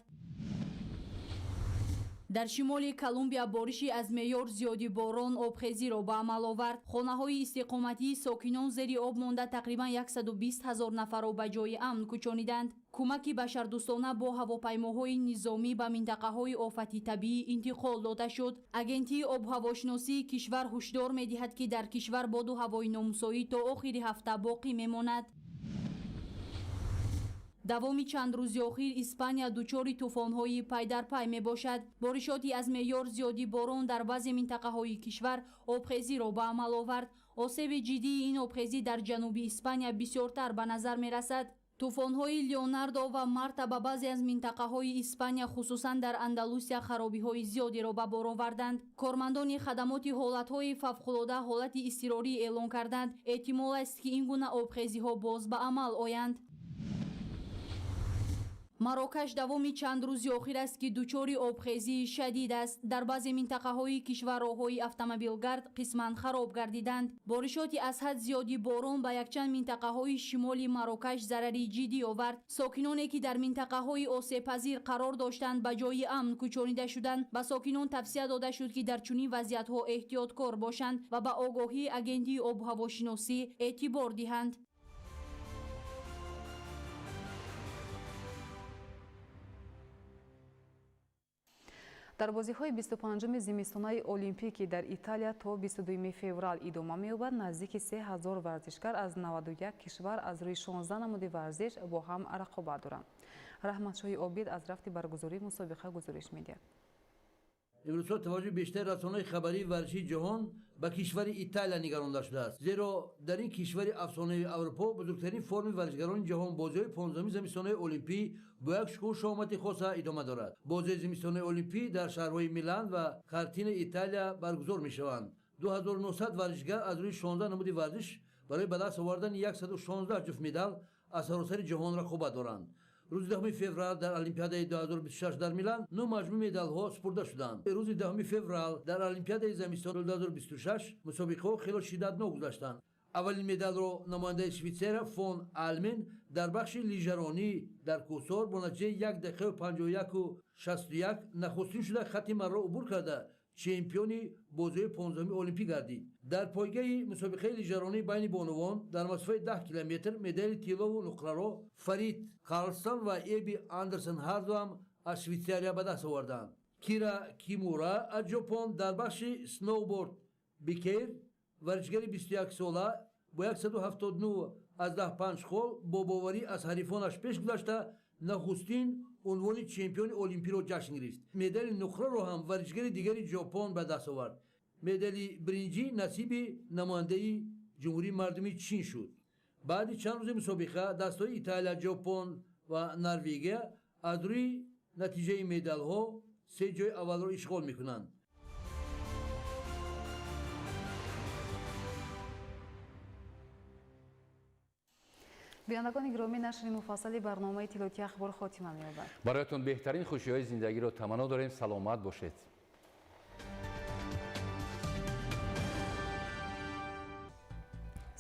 Дар шимоли Колумбия бориши аз меъёр зиёди борон обхезиро ба амал овард. Хонаҳои истиқоматии сокинон зери об монда, тақрибан 120 ҳазор нафарро ба ҷои амн кӯчониданд. Кӯмаки башардӯстона бо ҳавопаймоҳои низомӣ ба минтақаҳои офати табиӣ интиқол дода шуд. Агентии обҳавошиносии кишвар ҳушдор медиҳад, ки дар кишвар боду ҳавои номусоид то охири ҳафта боқӣ мемонад. Давоми чанд рӯзи охир Испания дучори тӯфонҳои пайдарпай мебошад. Боришоти аз меъёр зиёди борон дар баъзе минтақаҳои кишвар обхезиро ба амал овард. Осеби ҷиддии ин обхезӣ дар ҷануби Испания бисёртар ба назар мерасад. Тӯфонҳои Леонардо ва Марта ба баъзе аз минтақаҳои Испания, хусусан дар Андалусия, харобиҳои зиёдеро ба бор оварданд. Кормандони хадамоти ҳолатҳои фавқулода ҳолати изтирорӣ эълон карданд. Эҳтимол аст, ки ин гуна обхезиҳо боз ба амал оянд. Марокаш давоми чанд рӯзи охир аст, ки дучори обхезии шадид аст. Дар баъзе минтақаҳои кишвар роҳҳои автомобилгард қисман хароб гардиданд. Боришоти аз ҳад зиёди борон ба якчанд минтақаҳои шимоли Марокаш зарари ҷиддӣ овард. Сокиноне, ки дар минтақаҳои осебпазир қарор доштанд, ба ҷои амн кӯчонида шуданд. Ба сокинон тавсия дода шуд, ки дар чунин вазъиятҳо эҳтиёткор бошанд ва ба огоҳии агентии обҳавошиносӣ эътибор диҳанд. Дар бозиҳои 25-уми зимистонаи Олимпӣ, ки дар Италия то 22 феврал идома меёбад, наздики 3000 варзишгар аз 91 кишвар аз рӯи 16 намуди варзиш бо ҳам рақобат доранд. Раҳматшоҳи Обид аз рафти баргузории мусобиқа гузориш медиҳад. Имрӯзҳо таваҷҷӯҳи бештари расонаҳои хабарии варзишии ҷаҳон ба кишвари Италия нигаронда шудааст, зеро дар ин кишвари афсонави Аврупо бузургтарин форми варзишгарони ҷаҳон бозиҳои 15-уми зимистонаи Олимпӣ бо як шукӯҳу шаҳомати хоса идома дорад. Бозиҳои зимистонаи Олимпӣ дар шаҳрҳои Милан ва Картинаи Италия баргузор мешаванд. 2900 варзишгар аз рӯи 16 намуди варзиш барои ба даст овардани 116 ҷуфт медал аз саросари ҷаҳон рақобат доранд. Рӯзи 10 феврал дар Олимпиадаи 2026 дар Милан 9 маҷмӯи медалҳо супурда шуданд. Рӯзи 10 феврал дар Олимпиадаи зимистони 2026 мусобиқаҳо хело шиддатнок гузаштанд. Аввалин медалро намояндаи Швейтсария фон Алмен дар бахши лижаронӣ дар кӯҳсор бо натиҷаи 1 дақиқаю 51,61 нахустин шуда хатти марро убур карда чемпиони бозиҳои 15-уми Олимпӣ гардид. Дар пойгаи мусобиқаи лижаронӣ байни бонувон дар масофаи 10 километр медали тиллову нуқраро Фарид Карлсон ва Эби Андерсон ҳардуам аз Швейтсария ба даст оварданд. Кира Кимура аз Ҷопон дар бахши сноуборд бикейр варзишгари 21-сола бо 179,5 хол бо боварӣ аз ҳарифонаш пеш гузашта нахустин унвони чемпиони Олимпиро ҷашн гирифт. Медали нуқраро ҳам варзишгари дигари Ҷопон ба даст овард. Медали биринҷӣ насиби намояндаи Ҷумҳурии Мардумии Чин шуд. Баъди чанд рӯзи мусобиқа дастҳои Италия, Ҷопон ва Норвегия аз рӯи натиҷаи медалҳо се ҷои аввалро ишғол мекунанд. Бинандагони гиромӣ, нашри муфассали барномаи иттилоотии ахбор хотима меёбад. Бароятон беҳтарин хушиҳои зиндагиро таманно дорем. Саломат бошед.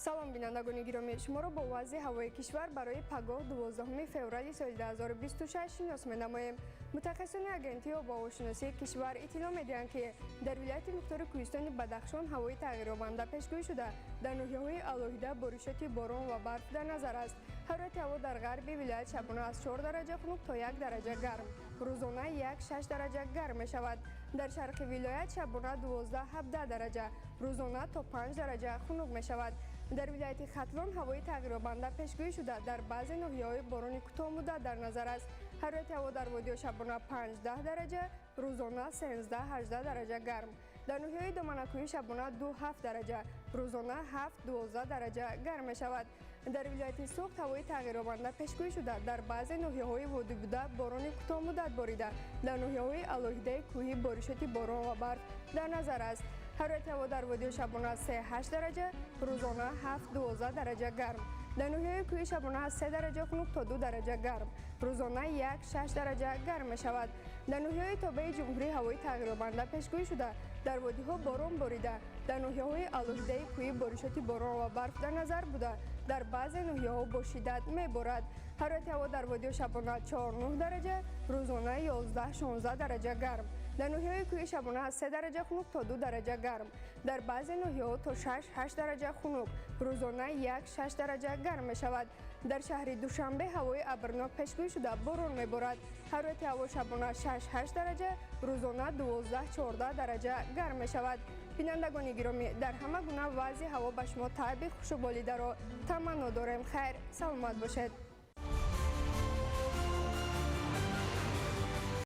Салом, бинандагони гиромӣ, шуморо бо вазъи ҳавои кишвар барои пагоҳ 12 феврали соли 2026 шинос менамоем. Мутахассисони агентии обуҳавошиносии кишвар иттилоъ медиҳанд, ки дар вилояти мухтори кӯҳистони Бадахшон ҳавои тағйирёбанда пешгӯӣ шуда, дар ноҳияҳои алоҳида боришоти борон ва барф дар назар аст. Ҳарорати ҳаво дар ғарби вилоят шабона аз 4 дараҷа хунук то 1 дараҷа гарм, рӯзона 1-6 дараҷа гарм мешавад. Дар шарқи вилоят шабона 12-17 дараҷа, рӯзона то 5 дараҷа хунук мешавад. Дар вилояти Хатлон ҳавои тағйирёбанда пешгӯӣ шуда, дар баъзе ноҳияҳои борони кӯтоҳмуддат дар назар аст. Ҳарорати ҳаво дар водиҳо шабона 5-10 дараҷа, рӯзона 13-18 дараҷа гарм. Дар ноҳияҳои доманакӯҳӣ шабона 2-7 дараҷа, рӯзона 7-12 дараҷа гарм мешавад. Дар вилояти Суғд ҳавои тағйирёбанда пешгӯӣ шуда, дар баъзе ноҳияҳои водӣ буда борони кӯтоҳмуддат борида, дар ноҳияҳои алоҳидаи кӯҳӣ боришоти борон ва барф дар назар аст. Ҳарорати ҳаво дар водиҳо шабона 3-8 дараҷа, рӯзона 7-12 дараҷа гарм. Дар ноҳияҳои кӯҳӣ шабона аз 3 дараҷа хунук то 2 дараҷа гарм, рӯзона 1-6 дараҷа гарм мешавад. Дар ноҳияҳои тобеи ҷумҳурӣ ҳавои тағйирёбанда пешгӯӣ шуда, дар водиҳо борон борида, дар ноҳияҳои алоҳидаи кӯҳӣ боришоти борон ва барф дар назар буда, дар баъзе ноҳияҳо бо шиддат меборад. Ҳарорати ҳаво дар водиҳо шабона 4-9 дараҷа, рӯзона 11-16 дараҷа гарм. Дар ноҳияҳои кӯҳӣ шабона аз 3 дараҷа хунук то 2 дараҷа гарм. Дар баъзе ноҳияҳо то 6-8 дараҷа хунук, рӯзона 1-6 дараҷа гарм мешавад. Дар шаҳри Душанбе ҳавои абрнок пешгӯӣ шуда, борон меборад. Ҳарорати ҳаво шабона 6-8 дараҷа, рӯзона 12-14 дараҷа гарм мешавад. Бинандагони гиромӣ, дар ҳама гуна вазъи ҳаво ба шумо таъби хушу болидаро таманно дорем. Хайр, саломат бошед.